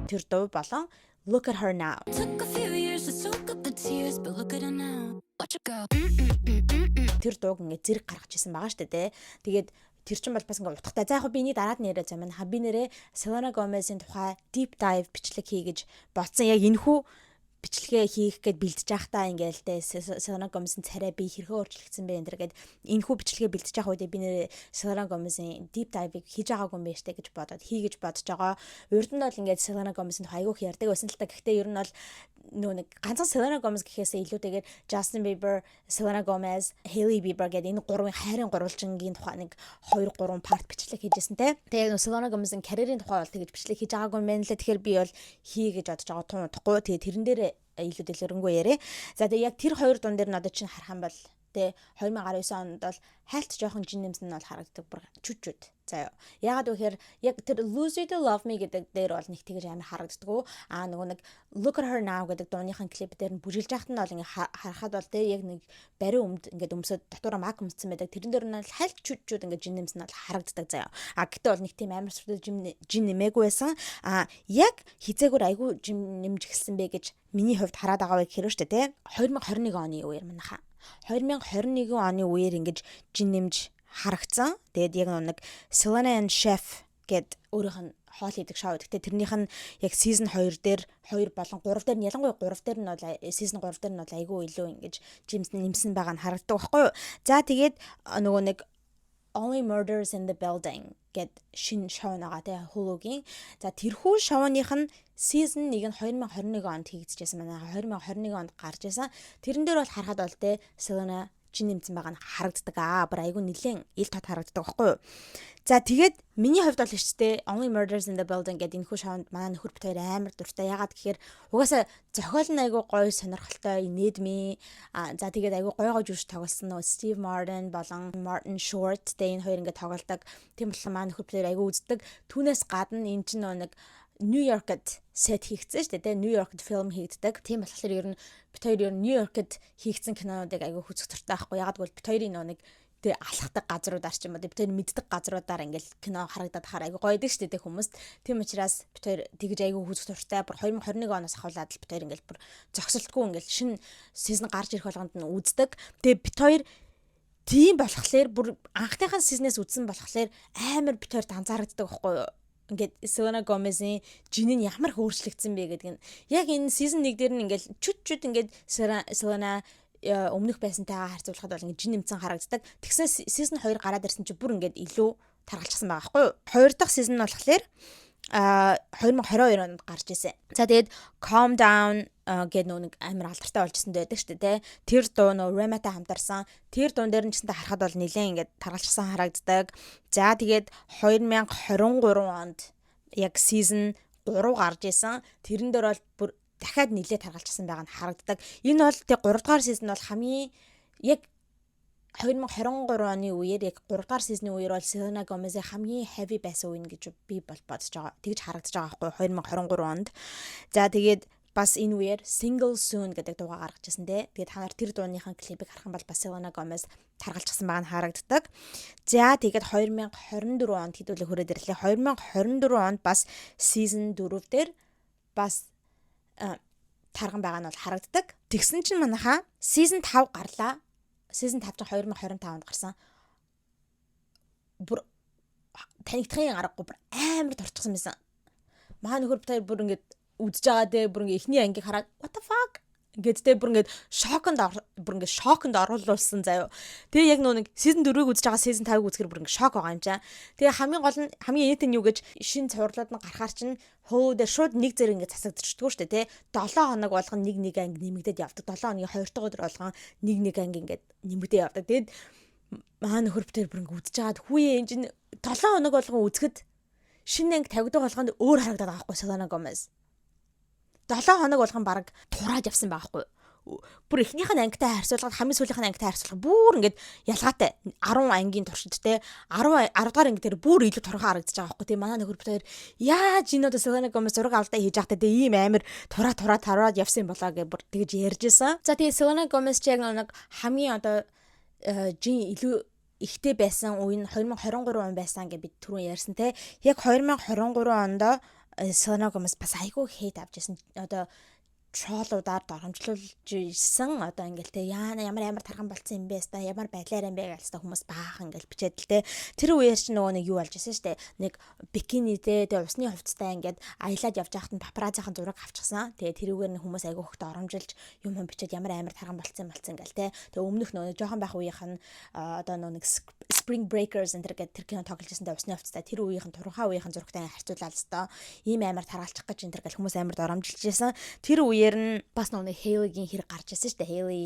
Тэр дуу болон Look at Her Now. Took a few years to soak up the tears, but look at her now. Watch her go. Тэр дууг ингээд зэрэг гаргаж ирсэн байгаа шүү дээ. Тэгээд тэр чинь бол бас ингээ утгатай. За, яг би энийг дараад нэрээ зам ха би нэрээ Selena Gomez-ийн тухай deep dive бичлэг хий гэж бодсон. Яг энэхүү бичлэгээ хийх гээд бэлдэж байхдаа ингээл те Selena Gomez-ийн царай би хэрхэн өөрчлөгдсөн бэ энэ тэр гээд энэхүү бичлэгээ бэлдэж явах үедээ би нэрээ Selena Gomez-ийн deep dive-ыг хийж байгаагүй юм байна штэ гэж бодоод хий гэж бодож байгаа. Урд нь бол ингээд Selena Gomez-ийн тухай айгүйх ярьдаг байсан л та. Гэхдээ ер нь бол нөө нэг ганцхан Selena Gomez гэхээсээ илүүтэйгээр Justin Bieber, Selena Gomez, Hailey Bieber гэдэг энэ гурвын хайрын гурвалжингийн тухай нэг 2 3 part бичлэг хийжсэн те. Тэгээ яг нөө Selena Gomez-ийн карьерийн тухай бол тэгэж бичлэг хийж байгаагүй юм байна лээ. Тэгэхээр би бол хий гэж бодож байгаа, тун удахгүй. Тэгээ тэрэн дээр илүү дэлгэрэнгүй яриа. За, тэгээ яг тэр хоёр дуун дээр нь одоо чинь харах юм бол тэ 2019 онд бол хайлт жоохон жин нэмсэн нь бол харагддаг, бүр чүт чүт. За яа. Яагаад вэ гэхээр яг тэр Lose You to Love Me гэдэг дээр бол нэг тэгэж амар харагддаггүй. Аа, нөгөө нэг Look at Her Now гэдэг дууныхан клип дээр нь бүжиглж байхад нь бол ингээ харахад бол тэ яг нэг бариу өмд ингээд өмсөд дотоороо мак өмссөн байдаг. Тэрэн дээр нь хайлт чүт чүт ингээд жин нэмсэн нь бол харагддаг заяа. А гэтээ бол нэг тийм амар сүртэй жин жин нэмээгүй байсан. А яг хизээгүр айгүй жин нэмж эхэлсэн бэ гэж миний хувьд хараад байгаа вэ гэхээр шүү дээ, тэ 2021 оны үеэр манайхаа 2021 оны үеэр ингэж жин нэмж харагдсан. Тэгээд яг нэг Selena and Chef гэд өөрийнх нь хоол хийдэг шоу. Гэхдээ тэрнийх нь яг season 2 дээр, 2 болон 3 дээр нь, ялангуяа 3 дээр нь бол, season 3 дээр нь бол айгүй илүү ингэж жимс нэмсэн байгаа нь харагддаг байхгүй юу. За, тэгээд нөгөө нэг Only Murders in the Building гэд шинэ шоу байгаа тий Hulu-гийн. За, тэрхүү шоуных нь season 1 нь 2021 онд хийгдэжсэн байна. 2021 онд гарч исэн. Тэрэн дээр бол харахад бол тий Selena жин нэмсэн байгаа нь харагддаг аа. Бүр айгүй нилээн ил тод харагддаг байхгүй юу? За, тэгээд миний хувьд бол ихтэй Only Murders in the Building гэдэг энэхүү шоунд манай нөхөр бит хоёр амар дуртай. Ягаад гэхээр угаасаа зохиол нь айгүй гоё, сонирхолтой, инээдмийн. А за, тэгээд айгүй гоё гоё жүжиг тоглосон нөгөө Steve Martin болон Martin Short тэ энэ хоёр ингээд тоглодог. Тийм болохоор манай нөхөр бит хоёр айгүй үздэг. Түүнээс гадна энэ чинь нөгөө нэг Нью-Йоркд set хийгдсэн шүү дээ. Нью-Йоркд фильм хийгддэг. Тийм болохоор ер нь бит хоёр ер нь Нью-Йоркд хийгдсэн кинонуудыг айгүй үзэх дуртай байхгүй. Ягаад гэвэл бит хоёрын нөгөө нэг тэ алхдаг газруудаар ч юм уу, бит хоёр мэддэг газруудаар ингээл кино харагдаад хахаар айгүй гоё идэг шүү дээ хүмүүст. Тийм учраас бит хоёр тэгж айгүй үзэх дуртай. Бүр 2021 оноос ахуулаад л бит хоёр ингээл бүр зогсолтгүй ингээл шинэ season гарч ирэх болгонд нь үздэг. Тэгээ бит хоёр тийм болохоор бүр анхныхаа season ээс үзсэн болохоор амар бит хоёр анзаарагддаг байхгүй юу? Ингээд Selena Gomez-ийн жин нь ямар их өөрчлөгдсөн бэ гэдэг нь яг энэ season 1 дээр нь ингээд чүт чүт ингээд Selena өмнөх байсантайгаа харьцуулахад бол ингээд жин нэмсэн харагддаг. Тэгсэн season 2 гараад ирсэн чинь бүр ингээд илүү таргалчихсан байгаа байхгүй юу? Хоёр дахь season нь болохоор 2022 онд гарч ирсэн. За, тэгээд Calm Down гэдэг нөө нэг амар алдартай болжсэн байдаг шүү дээ, тэ. Тэр дуу нөө Rema-тай хамтарсан. Тэр дуун дээр нь ч гэсэн харахад бол нэлээд ингээд таргалчихсан харагддаг. За, тэгээд 2023 онд яг season 3 гарч исэн. Тэрэн дээр бол бүр дахиад нэлээд таргалчихсан байгаа нь харагддаг. Энэ бол тэг 3 дугаар season бол хамгийн яг 2023 оны үеэр, яг 3 дугаар season ы үеэр бол Selena Gomez-ийн хамгийн heavy байсан үе гэж би бол бодож байгаа. Тэгж харагдаж байгаа байхгүй 2023 онд. За, тэгээд бас энэ үеэр Single Soon гэдэг дуугаа гаргаж ирсэн те. Тэгээд та нар тэр дууныхаа клипийг харах юм бол бас Selena Gomez таргалчихсан байгаа нь харагддаг. За, тэгээд 2024 онд хэдүүлээ хүрээд ирлээ. 2024 онд бас season 4 дээр бас тарган байгаа нь бол харагддаг. Тэгсэн чинь манайхаа season 5 гарлаа. Season 5 чинь 2025 онд гарсан. Бүр танигдахын аргагүй бүр амар торчсон байсан. Маа нөхөр бит хоёр бүр ингээд үзэж байгаа те, бүр ингээд эхний ангийг хараад "What the fuck?" ингээд те бүр ингээд шоконд, бүр ингээд шоконд оруулуулсан заяо. Тэгээ яг нөө нэг season 4-ийг үзэж байгаа, season 5-ыг үзэхэр бүр ингээд шок байгаа юм чаа. Тэгээ хамгийн гол нь, хамгийн инээдтэй нь юу гэж, шин цувралууд нь гарахаар чинь хөө дээр шууд нэг зэрэг ингээд засагдчихдгүү шүү дээ, те. 7 хоног болгон нэг нэг анги нэмэгдээд явдаг. 7 хоногийн 2 дахь өдөр болгон нэг нэг анги ингээд нэмэгдээд явдаг. Тэгээд маа нөхөр битэр бүр ингээд үзэж байгаад хүүе, энэ чинь 7 хоног болгон үзэхэд шинэ анги тавигдаг болгонд өөр харагдаад байгаа байхгүй Selena Gomez. 7 хоног болгон баг турааж явсан байгаа хгүй. Бүр эхнийх нь ангитай харьцуулахад, хамгийн сүүлийнх нь ангитай харьцуулахад бүр ингээд ялгаатай. 10 ангийн туршид те, 10 10 дугаар анги дээр бүр илүү турхаа харагдаж байгаа байхгүй. Тийм, манай нөхөр бид хоёр яаж энэ одоо Selena Gomez зураг авалтаа хийж байхдаа те ийм амар тураа тураа тараад явсан юм болоо гэж бүр тэгж ярьж исэн. За, тэгээ Selena Gomez ч яг нэг хамгийн одоо жин илүү ихтэй байсан үе нь 2023 он байсан гэж бид түрүүн ярьсан те. Яг 2023 онд Selena Gomez бас айгүй hate авч ирсэн. Одоо troll уудаар доромжлуулж ирсэн. Одоо ингээл те, яана ямар амар тархан болцсон юм бэ ста, ямар байдлаар юм бэ гэж хүмүүс баахан ингээл бичээд л те. Тэр үеэр чинь нөгөө нэг юу болж исэн штэ. Нэг бикинитэй те, усны хувцастай ингээд аялаад явж байхад нь папараццийн зураг авчихсан. Тэгээ тэрүүгээр нь хүмүүс айгүй хөхт доромжилж юм юм бичээд, ямар амар тархан болцсон болцсон ингээл те. Тэгээ өмнөх нөгөө жоохон байх үеийнх нь одоо нөгөө нэг Spring Breakers энэ гэдэг тэр кино тоглож байсан те, усны хувцастай тэр үеийнх нь турхаа үеийнх нь зурагтай харьцуулаад л өстой ийм амар таргалчих гэж энэ төр гэл хүмүүс амар доромжилж байсан. Тэр үеэр нь бас нөгөө Hailey-гийн хэрэг гарч ирсэн шүү дээ. Hailey,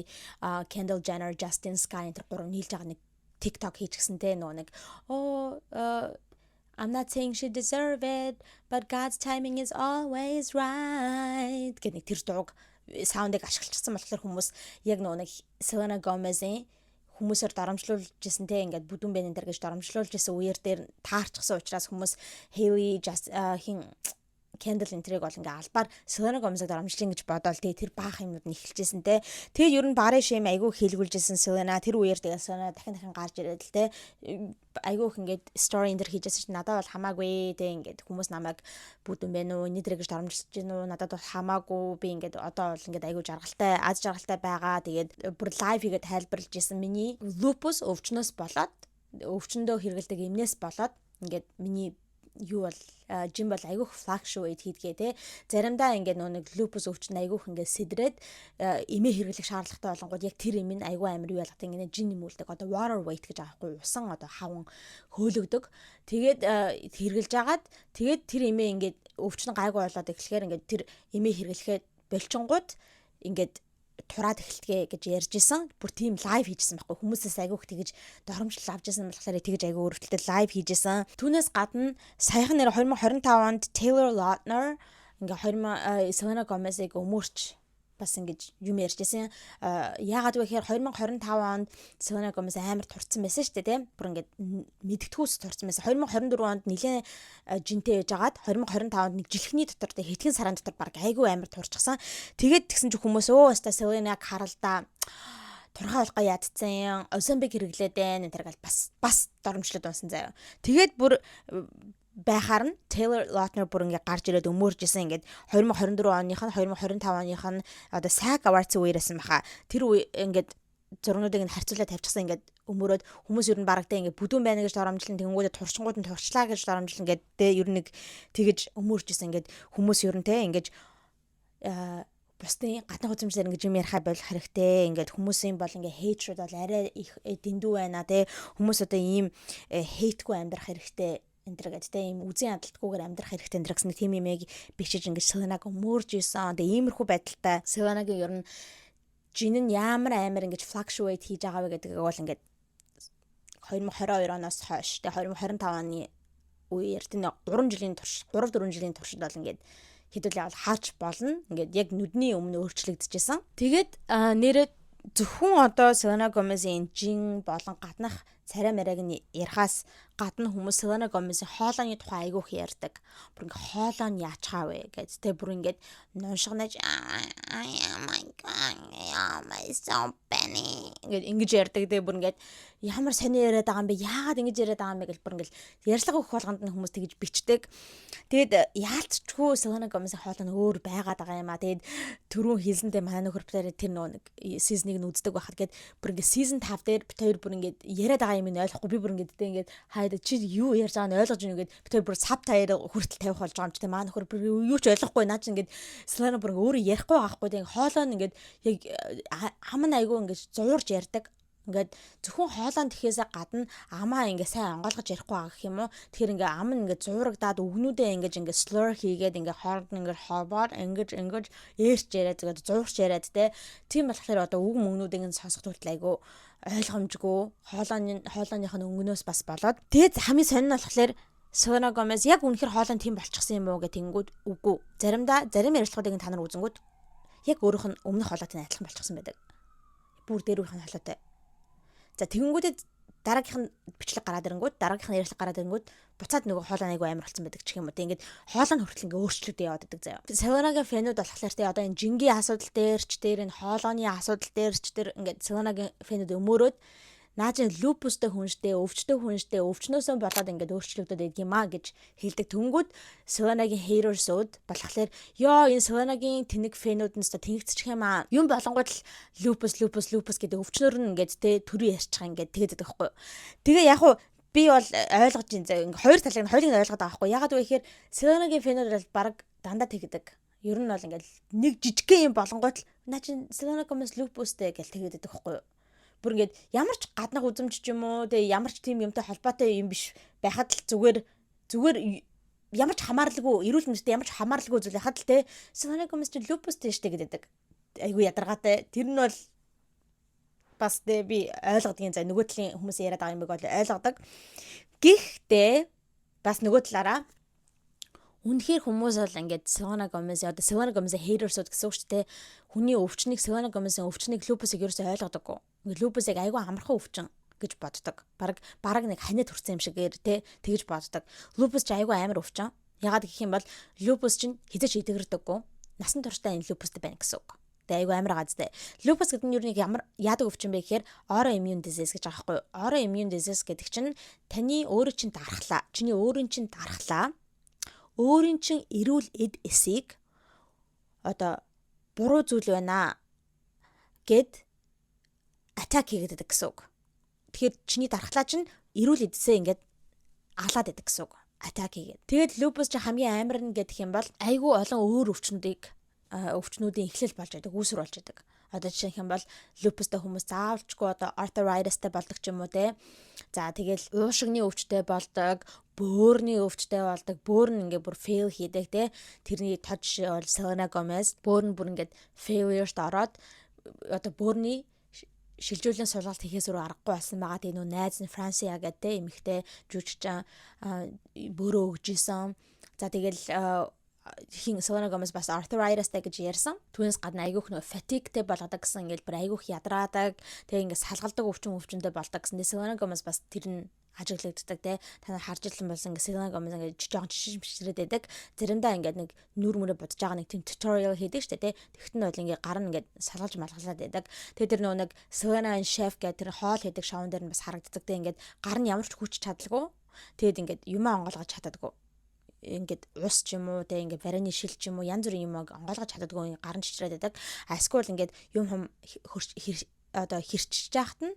Kendall Jenner, Justin Sky энэ гурав нийлж байгаа нэг TikTok хийчихсэн те, нөгөө нэг "Oh, I'm not saying she deserve it, but God's timing is always right" гэх нэг тэр дууг sound ыг ашиглчихсан болохоор хүмүүс яг нөгөө нэг Selena Gomez-ийн хүмүүсээр доромжлуулж исэн те, ингээд бүдүүн бэ энэ гэж доромжлуулж исэн үеэр дээр таарчсан учраас хүмүүс Hailey, just хин Kendall энэ тэрийг бол ингээ албаар Selena Gomez-ыг доромжлын гэж бодоол, тэгээ тэр баах юмнууд нь эхэлжсэн те. Тэгээ ер нь body shame айгүй хийлгүүлжсэн Selena тэр үеэр. Тэгээ Selena дахин дахин гарч ирээд л те, айгүй их ингээд story энэ төр хийжсэн чинь надад бол хамаагүй те, ингээд хүмүүс намайг бүдүүн бэ нү энэ тэр гэж доромжилж гин үү, надад бол хамаагүй, би ингээд одоо бол ингээд айгүй жаргалтай, аз жаргалтай байгаа. Тэгээд бүр live хийгээд тайлбарлаж исэн, миний lupus өвчнөөс болоод, өвчнөдөө хэрэгэлдэг эмнээс болоод ингээд миний юу бол жин бол айгүйх fluctuate хийдгээ те. Заримдаа ингээд нөө нэг lupus өвчин айгүйх ингээд сэдрээд эмээ хэрэглэх шаардлагатай болонгууд яг тэр эм нь айгүй амар юу ялгадаг, ингээд жин нэмүүлдэг. Одоо water weight гэж аахгүй, усан одоо хаван хөөлөгдөг. Тэгээд хэрэглэж агаад, тэгээд тэр эмээ ингээд өвчин гайгүй болоод эхлэхээр ингээд тэр эмээ хэрэглэхэд болчингууд ингээд тураад эхэлтгээ гэж ярьж исэн. Бүр тийм live хийжсэн байхгүй. Хүмүүсээс айгүйх тэгэж доромжлол авч исэн болохоор тэгэж айгүй өрөвдөлтөй live хийжсэн. Түүнээс гадна саяхан нэр 2025 онд Taylor Lautner ингээ 20 Selena Gomez-ыг өмөрч бас ингэж юм ярьжсэн. Яагаад вэ гэхээр 2025 онд Selena Gomez амар турцсан байсан шүү дээ, тийм. Бүр ингээд мэдгэдэггүйс турцсан байсан. 2024 онд нэлээд жинтэй байж агаад 2025 онд нэг жилхний дотор, тийм, хэдхэн сарын дотор баг айгүй амар турчихсан. Тэгээд тэгсэн чинь хүмүүс өө өста Selena-г харалдаа, турхаа болохоо ядцсан, Ozempic хэрэглээд байна энэ тэр гал бас бас доромжлоод унсан заяа. Тэгээд бүр байхаар нь Taylor Lautner бүр ингээ гарч ирээд өмөрж исэн, ингээд 2024 оных нь, 2025 оных нь одоо SAG Awards үеэрсэн баха. Тэр үе ингээд зургнуудыг нь харьцуулаад тавьчихсан, ингээд өмөрөөд хүмүүс ер нь барагтаа ингээд бүдүүн байна гэж доромжлон, тэгэнгүүтээ турчингууд нь турчлаа гэж доромжлон ингээд тэ ер нь нэг тэгэж өмөрж исэн. Ингээд хүмүүс ер нь те ингээд бусдын гадны үзмжлэр ингэж юм ярихаа болох хэрэгтэй. Ингээд хүмүүсийн бол ингээ hatred бол арай их дэндүү байна те. Хүмүүс одоо ийм hate гүй амьдрах хэрэгтэй энэ төр гэдэг те, ийм үзэн ядалтгүйгээр амьдрах хэрэгтэй энэ гэсэн тийм юмэг бичиж ингэж Селенаг өмөрж исэн. Тэгээ иймэрхүү байдалтай Селенагийн ер нь жин нь ямар амар ингэж fluctuate хийж байгаа вэ гэдгийг бол ингээд 2022 оноос хойш, тэгээ 2025 оны үеэр, тийм, 3 жилийн турш, 3 4 жилийн туршид бол ингээд хэдүүлээ бол харж болно. Ингээд яг нүдний өмнө өөрчлөгдөжсэн. Тэгээд нэрээ зөвхөн одоо Selena Gomez-ийн жин болон гаднах царай марайг нь ярихаас гадна хүмүүс Selena Gomez-ийн хоолойны тухай айгүйх ярьдаг. Бүр ингээ хоолой нь яачгаа вэ гэж тэ, бүр ингээд нуншигнаж "Oh my God, oh my so funny" ингээд ингэж ярьдаг тэ. Бүр ингээд ямар сони яриад байгаа юм бэ? Яагаад ингэж яриад байгаа юм бэ гэж бүр ингээд ярьцлага өгөх болгонд нь хүмүүс тэгэж бичдэг. Тэгээд яалтчгүй Selena Gomez-ийн хоолой нь өөр байгаад байгаа юм а. Тэгээд түрүүн хэлсэнтэй манай нөхөр битээр тэр нөө нэг season ыг нь үздэг байхад гээд бүр ингээд season 5 дээр бит хоёр бүр ингээд яриад байгаа юм нь ойлгохгүй, би бүр ингээд тэ ингээд хайда чи юу ярьж байгааг нь ойлгож байна гээд бит хоёр бүр subtitle хүртэл тавих болж байгаа юм чи тэ. Манай нөхөр бүр юу ч ойлгохгүй, наа чи ингээд Selena бүр өөрөө ярихгүй байгаа хгүй тэ. Хоолой нь ингээд яг ам нь айгүй ингээд зуурж ярьдаг. Ингээд зөвхөн хоолойн тэхээсээ гадна амаа ингээ сайн онгойлгож ярихгүй байгаа гэх юм уу. Тэгэхээр ингээ ам нь ингээ зуурагдаад, үгнүүдээ ингэж ингээ slur хийгээд, ингээ хооронд нь ингээ хобоор ингэж ингэж ээрч яриад, тэгээд зуурч яриад те. Тийм болохоор одоо үг мөнгнүүдийг нь сонсох хүртэл айгүй ойлгомжгүй, хоолойных нь өнгөнөөс бас болоод. Тэгээд хамгийн сонин нь болохоор Selena Gomez яг үнэхэр хоолой нь тийм болчихсон юм уу гэх тэгэнгүүт үгүй. Заримдаа зарим ярилцлагуудыг та нар үзэнгүүт Яг өөрийнх нь өмнөх хоолойтой адилхан болчихсон байдаг. Бүр дээр үеийнх нь хоолойтой. За, тэгэнгүүтээ дараагийнх нь бичлэг гараад ирэнгүүт, дараагийнх нь ярилцлага гараад ирэнгүүт буцаад нөгөө хоолой айгу амар болсон байдаг ч юм уу. Тэг ингээд хоолой нь хүртэл ингээд өөрчлөгдөж яваад байдаг заяа. Селенагийн fan үүд болохоор те одоо энэ жингийн асуудал дээр ч дээр, энэ хоолойны асуудал дээр ч тэр ингээд Селенагийн fan үүд өмөөрөөд наа чин lupus тэй хүн штэ, өвчтэй хүн штэ, өвчнөөсөө болоод ингээд өөрчлөгдөд байдаг юм а гэж хэлдэг. Тэнгүүд Селенагийн haters ууд болохоор ёо, энэ Селенагийн тэнэг fan үүд нь өстө тэнэгцчих юм аа. Юм болонгууд л lupus, lupus, lupus гэдэг өвчнөр нь ингээд те төрийн ярьчих, ингээд тэгээд байдаг байхгүй. Тэгээ яг уу би бол ойлгож ин заяа, ингээ хоёр талыг нь, хоёулыг нь ойлгоод байгаа байхгүй. Ягаад вэ гэхээр Селенагийн fan үүд бол баг дандаа тэгдэг. Ер нь бол ингээл нэг жижигхэн юм болонгууд л наа чин Селена Гомес lupus тэй гэл тэгээд байдаг байхгүй юу? Бүр ингээд ямар ч гаднах үзэмж ч юм уу, тэгээ ямар ч тийм юмтай холбоотой юм биш байхад л зүгээр зүгээр ямар ч хамааралгүй, эрүүл мэндтэй ямар ч хамааралгүй зүйл байхад л те Селена Гомес чи lupus тэй штэ гэдэг. Айгу ядаргаатай. Тэр нь бол бас тэ би ойлгодгийн заа, нөгөө талын хүмүүс яриад байгаа юм бол ойлгодог. Гэхдээ бас нөгөө талаараа үнэхээр хүмүүс бол ингээд Селена Гомес, одоо Селена Гомес haters ууд гэсэн үг шүү дээ. Хүний өвчнийг, Селена Гомесийн өвчнийг, lupus ыг ерөөсөй ойлгодоггүй. Ингээд lupus ыг айгүй амархан өвчин гэж боддог. Бараг нэг ханиад хүрсэн юм шигээр те тэгж боддог. Lupus ч айгүй амар өвчин. Ягаад гэх юм бол lupus чинь хэзээ ч эдгэрдэггүй. Насан туршдаа энэ lupus тэй байна гэсэн үг. Тэгээ айгүй амар газтай. Lupus гэдэг нь юу нэг ямар яадаг өвчин бэ гэхээр autoimmune disease гэж байгаа байхгүй юу? Autoimmune disease гэдэг чинь таны өөрөө чинь дархлаа. Чиний өөрийн чинь дархлаа, өөрийн чинь эрүүл эд эсийг одоо буруу зүйл байна гэд attack хийгээд байдаг гэсэн үг. Тэгэхээр чиний дархлаа чинь эрүүл эдсээ ингээд алаад байдаг гэсэн үг. Attack хийгээд. Тэгээд lupus чи хамгийн амар нь гэдэг юм бол айгүй олон өөр өвчнүүдийн эхлэл болж байдаг, үүсвэр болж байдаг. Одоо жишээ юм бол lupus тэй хүмүүс заавалчгүй одоо arthritis тай болдог ч юм уу те. За, тэгэл уушигны өвчтэй болдог, бөөрийн өвчтэй болдог, бөөр нь ингээ бүр fail хийдэг те. Тэрний тод жишээ бол Selena Gomez, бөөр нь бүр ингээд failure-т ороод одоо бөөрийн шилжүүлэн сулгалт хийхээс өөр аргагүй болсон байгаа. Тэгээ нөө найз нь Франция гэдэг те эмэгтэй жүжигчин бөөрөө өгж исэн. За, тэгэл хин Selena Gomez бас arthritis-тай гэж ярьсан. Түүнээс гадна айгүйх нөө fatigue-тэй болгодог гэсэн, ингээл бүр айгүйх ядраадаг. Тэгээ ингээд салгалдаг өвчнтэй болдог гэсэн. Тэгээ Selena Gomez бас тэр нь ажиглагддаг те. Та нар харж ирлэн болсон, ингээд Selena Gomez ингээд жоохон жишээ бишрээд байдаг. Заримдаа ингээд нэг нүр мөрө будаж байгаа нэг тийм tutorial хийдэг штэ те. Тэгт нь бол ингээд гар нь ингээд салгалж малгалаад байдаг. Тэгээ тэр нөө нэг Selena and Chef гэдэг тэр хоол хийдэг шоун дээр нь бас харагддаг те. Ингээд гар нь ямар ч хүч чадалгүй. Тэгээд ингээд юмаа онгойлгож чаддаггүй, ингээд ус ч юм уу те, ингээд варени шил ч юм уу, янз бүрийн юм онгойлгож чаддаггүй, гар нь чичрээд байдаг. А эсвэл ингээд юм хум одоо хэрчиж яхад нь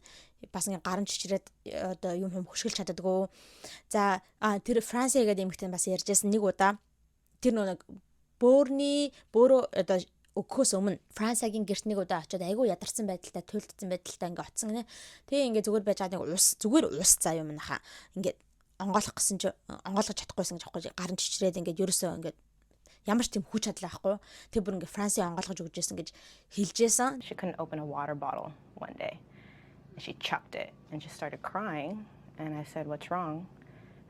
бас ингээд гар нь чичрээд одоо юм хум хөшгөлж чаддаггүй. За, тэр Франция гэдэг эмэгтэй бас ярьжсэн, нэг удаа тэр нэг бөөрний бөөрөө одоо өгөхөөс өмнө Францагийн гэрт нэг удаа очиод айгүй ядарсан байдалтай, туйлдсан байдалтай ингээ очсон гинэ. Тэгээ ингээ зүгээр байж байгаа нэг ус, зүгээр ус заа юм наха. Ингээд онгойлох гэсэн чи онгойлгож чадахгүйсэн гэж аахгүй, гар нь чичрээд ингээд ерөөсөө ингээд ямар ч тийм хүч чадал байхгүй. Тэр бүр ингээд Францын онгойлгож өгч байсан гэж хэлжсэн. She couldn't open a water bottle one day. And she chucked it and just started crying. And I said, "What's wrong?"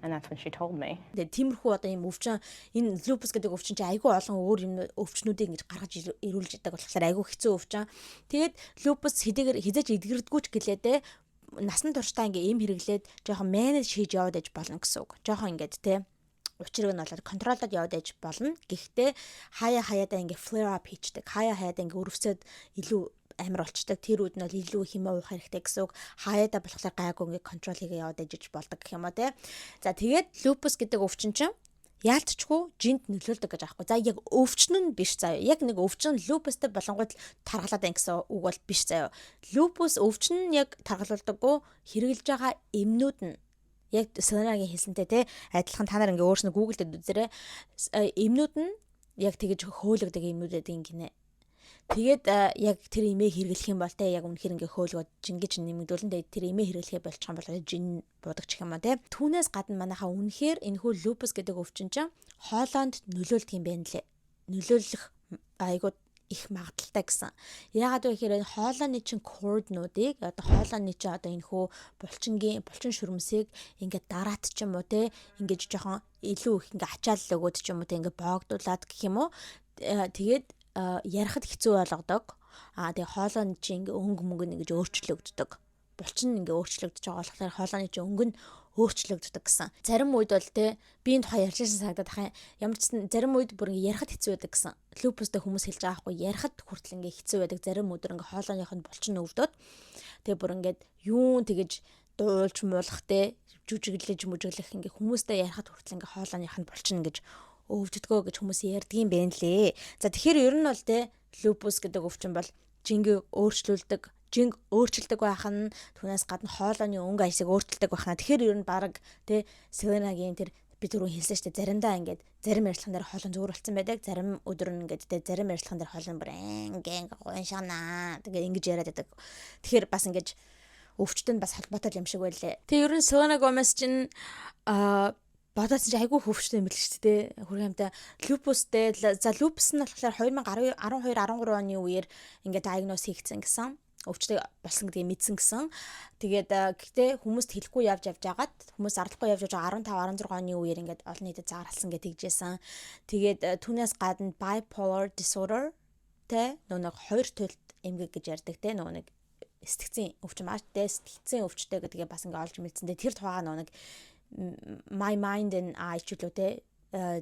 And that's when she told me. Тэгээ тиймэрхүү одоо юм өвчин, энэ lupus гэдэг өвчин чи айгүй олон өөр юм өвчнүүдийг ингэж гаргаж ирүүлж идэг болохоор айгүй хэцүү өвчин. Тэгээд lupus хэдийгээр хизээч эдгэрдэггүй ч гэлээ те, насан туршдаа ингээ эм хэрэглээд жоохон manage хийж яваад аж болно гэсэн үг. Жоохон ингээд те учрыг нь болоод control доод яваад аж болно. Гэхдээ хаяа хаяадаа ингээ flare up хийчдэг. Хаяа хаяадаа ингээ өрөвсөд илүү амар болчдаг. Тэр үед нь бол илүү хэмээ уух хэрэгтэй гэсэн үг. Хаяадаа болохоор гайгүй ингээ control хийгээ яваад ижиж болдог гэх юм уу те. За, тэгээд lupus гэдэг өвчин чинь яалтчгүй жинд нөлөөлдөг гэж аахгүй. За, яг өвчин нь биш заяа. Яг нэг өвчин lupus тэй болонгууд таргалаад байна гэсэн үг бол биш заяа. Lupus өвчин нь яг таргалуулдаггүй, хэрэглэж байгаа эмнүүд нь яг Селенагийн хэлсэнтэй те адилхан, та нар ингээ өөрснөө Google дээр үзээрэй. Эмнүүд нь яг тэгэж хөөлөгдөг эмнүүд байдаг юм гинэ. Тэгээд яг тэр эмээ хэрэглэх юм бол те яг үнэхээр ингээ хөөлгөөд жингэж нэмэгдүүлэн, тэгээд тэр эмээ хэрэглэхээ болчих юм бол жин буудаг ч юм аа те. Түүнээс гадна манайхаа үнэхээр энэхүү lupus гэдэг өвчин чинь хоолойнд нөлөөлдөг юм байна лээ. Нөлөөлөх айгуу их магадлалтай гэсэн. Яагаад вэ гэхээр хоолойны чинь cord нуудыг, одоо хоолойны чинь одоо энэ хүү булчингийн булчин шүрмсийг ингээд дараат ч юм уу те, ингээд жоохон илүү их ингээд ачаалал өгөөд ч юм уу те, ингээд боогдуулаад гэх юм уу. Тэгээд ярихад хэцүү болгодог. Аа, тэгээ хоолойн чи ингээ өнгө мөнгө нь ингэж өөрчлөгддөг. Булчин ингээ өөрчлөгдөж байгаа болохоор хоолойны чи өнгө нь өөрчлөгддөг гэсэн. Зарим үед бол те би энэ тухай ярьж байсан санагдаад ах, ямар ч зарим үед бүр ингээ ярихад хэцүү байдаг гэсэн. Lupus тэй хүмүүс хэлж байгаа хгүй, ярихад хүртэл ингээ хэцүү байдаг. Зарим өдөр ингээ хоолойных нь булчин өвдөд, тэгээ бүр ингээд юун тэгэж дуулж муулах те, жүжиглэж мүжиглэх, ингээ хүмүүстэй ярихад хүртэл ингээ хоолойных нь булчин гэж өвддгөө гэж хүмүүс ярьдгийн бэ лээ. За, тэгэхээр ер нь бол те lupus гэдэг өвчин бол жингийг өөрчлүүлдэг, жинг өөрчилдөг байх нь, түүнээс гадна хоолойны өнгө аясыг өөрчилдөг байх нь. Тэгэхээр ер нь баг те Селенагийн тэр би түрүү хэлсэн шүү дээ, заримдаа ингээд зарим ярилцлаган дээр хоолой зүгээр болсон байдаг, зарим өдөр нь ингээд те зарим ярилцлаган дээр хоолой бүр ингээ ингээ гуйшаана, тэгээ ингэж яриад байдаг. Тэгэхээр бас ингэж өвчтөнд бас холбоотой юм шиг байлээ. Тэгээ ер нь Селена Гомес чинь бодоодсон чи айгүй хөвчтэй юм бэл шүү дээ. Хүргээмтэй lupus тэй. За, lupus нь болохоор 2012 13 оны үеэр ингээд diagnose хийгдсэн гэсэн, өвчтэй болсон гэдгийг мэдсэн гэсэн. Тэгээд гэхдээ хүмүүст хэлэхгүй явж явж хагаад, хүмүүс зарлахгүй явж явж 15 16 оны үеэр ингээд олон нийтэд зарласан гэж тэгжсэн. Тэгээд түүнээс гадна bipolar disorder те, нөгөө нэг хоёр туйлд эмгэг гэж ярьдаг те, нөгөө нэг сэтгцийн өвчин маш те, сэтгцийн өвчтэй гэдгээ бас ингээ олж мэдсэн. Тэр тухайга нөгөө нэг My Mind and I ч үлээ те,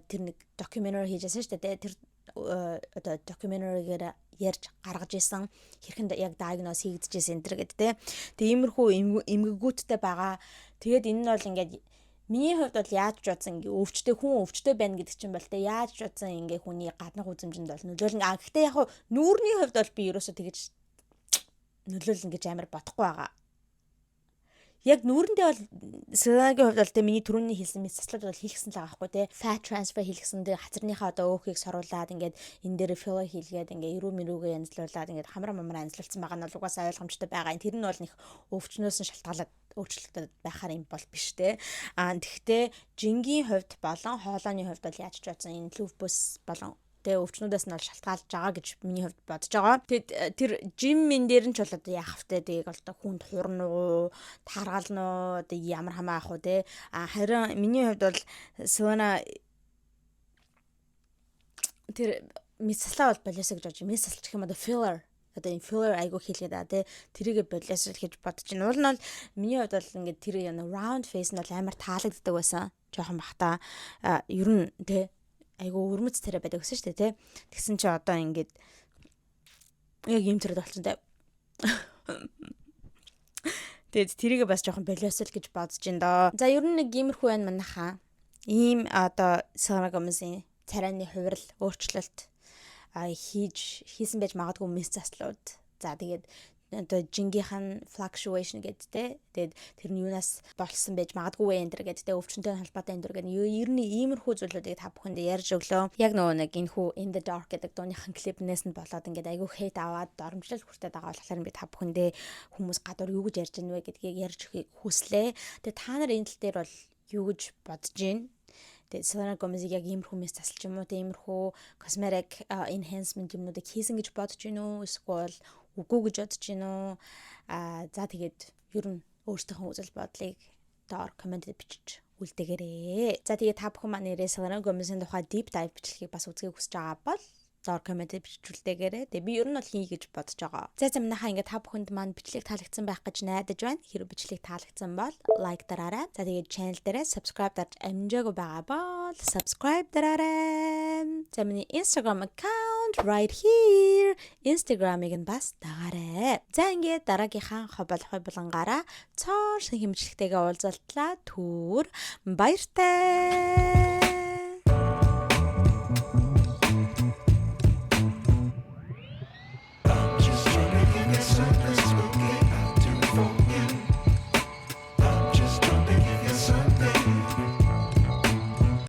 тэр нэг documentary хийжсэн шүү дээ. Тэр одоо documentary-гээр ярьж гаргаж исэн, хэрхэн яг diagnose хийгдэжсэн энэ төр гэдэг те. Тэгээ иймэрхүү эмгэгүүттэй байгаа. Тэгээд энэ нь бол ингээд миний хувьд бол яаж ч бодсон ингээ өвчтэй хүн өвчтэй байна гэдэг чинь бол те яаж ч бодсон ингээ хүний гаднах үзэмжинд бол нөлөөлнө. А гэхдээ яг нүүрний хувьд бол би ерөөсөө тэгэж нөлөөлнө гэж амар бодохгүй байгаа. Яг нүүрэндээ бол Селенагийн хувьд бол те миний түрүүний хэлсэн мэс заслууд бол хийхсэн л байгаа байхгүй те. Fat transfer хийлгэсэн, те, хацарныхаа одоо өөхийг соруулад, ингээд энэ дээр filler хийлгээд, ингээд эрүү мэрүүгээ янзлуулад, ингээд хамраа мамраа янзлуулсан байгаа нь бол угаасаа ойлгомжтой байгаа. Тэр нь бол нэг өвчнөөс нь шалтгаалаад өөрчлөлтөд байхаар юм бол биш те. А тэгвэл жингийн хувьд болон хоолойны хувьд бол яаж ч бодсон энэ lupus болон тэ өвчнүүдээс нь бол шалтгаалж байгаа гэж миний хувьд бодож байгаа. Тэгэд тэр жим мэн дээр нь ч бол одоо яах вэ? Тэгийг одоо хүнд хурна уу, таргална уу, одоо ямар хамаа ах уу те. А харин миний хувьд бол Селена тэр мэс заслаа бол болоосоо гэж бодож, мэс заслах юм одоо filler, одоо энэ filler айгу хийлгээд байгаа тий, тэрийгэ болоосоо гэж бодож байна. Уул нь бол миний хувьд бол ингээд тэр round face нь бол амар таалагддаг байсан. Жохон бахта ер нь тий айгу өрмөц царай байдаг гэсэн шүү дээ тий. Тэгсэн чи одоо ингээд яг юм царайд болсон тий. Тэгээд тэрийгэ бас жоохон болиосол гэж бодож байна доо. За, ер нь нэг иймэрхүү байна манайхаа. Ийм одоо Selena Gomez-ийн царайны хувирал өөрчлөлт хийж хийсэн байж магадгүй мэс заслууд. За, тэгээд одоо жингийнх нь fluctuation гэдэг те. Тэгээд тэр нь юунаас болсон байж магадгүй вэ энэ гэдэг те, өвчнөд холбоотой энэ гэдэг. Ер нь иймэрхүү зүйлүүдийг та бүхэнд ярьж өглөө. Яг нөгөө нэг энэ хүү In the Dark гэдэг дууныхан клипнээс нь болоод ингээд айгүй hate аваад доромжлол хүртээд байгаа болохоор би та бүхэндээ хүмүүс гадуур юу гэж ярьж байна вэ гэдгийг ярьж өгөхийг хүслээ. Тэгээд та нар энэ тал дээр бол юу гэж бодож байна? Тэгээд Selena Gomez-ийг яг иймэрхүү мэс засалж юм уу те, иймэрхүү cosmetic enhancement юмнуудыг хийсэн гэж бодож байна уу? Эсвэл үгүй гэж бодож байна уу? А за, тэгээд ер нь өөрсдийнхөө үзэл бодлыг доор comment бичиж үлдээгээрээ. За, тэгээд та бүхэн маань нэрээ Selena Gomez-ийн тухай deep dive бичлэгийг бас үзэхийг хүсэж байгаа бол доор comment бичиж үлдээгээрэй. Тэгээ би ер нь бол хий гэж бодож байгаа. За за, манайхаа, ингээд та бүхэнд маань бичлэг таалагдсан байх гэж найдаж байна. Хэрвээ бичлэг таалагдсан бол like дараарай. За, тэгээд channel дээрээ subscribe дарж амжаагүй байгаа бол subscribe дараарай. За, миний Instagram account right here. Instagram-ыг нь бас дагаарай. За, ингээд дараагийнхаа хобол хоболонгаараа цоор шинэ бичлэгтэйгээ уулзалтлаа. Түр баяртай.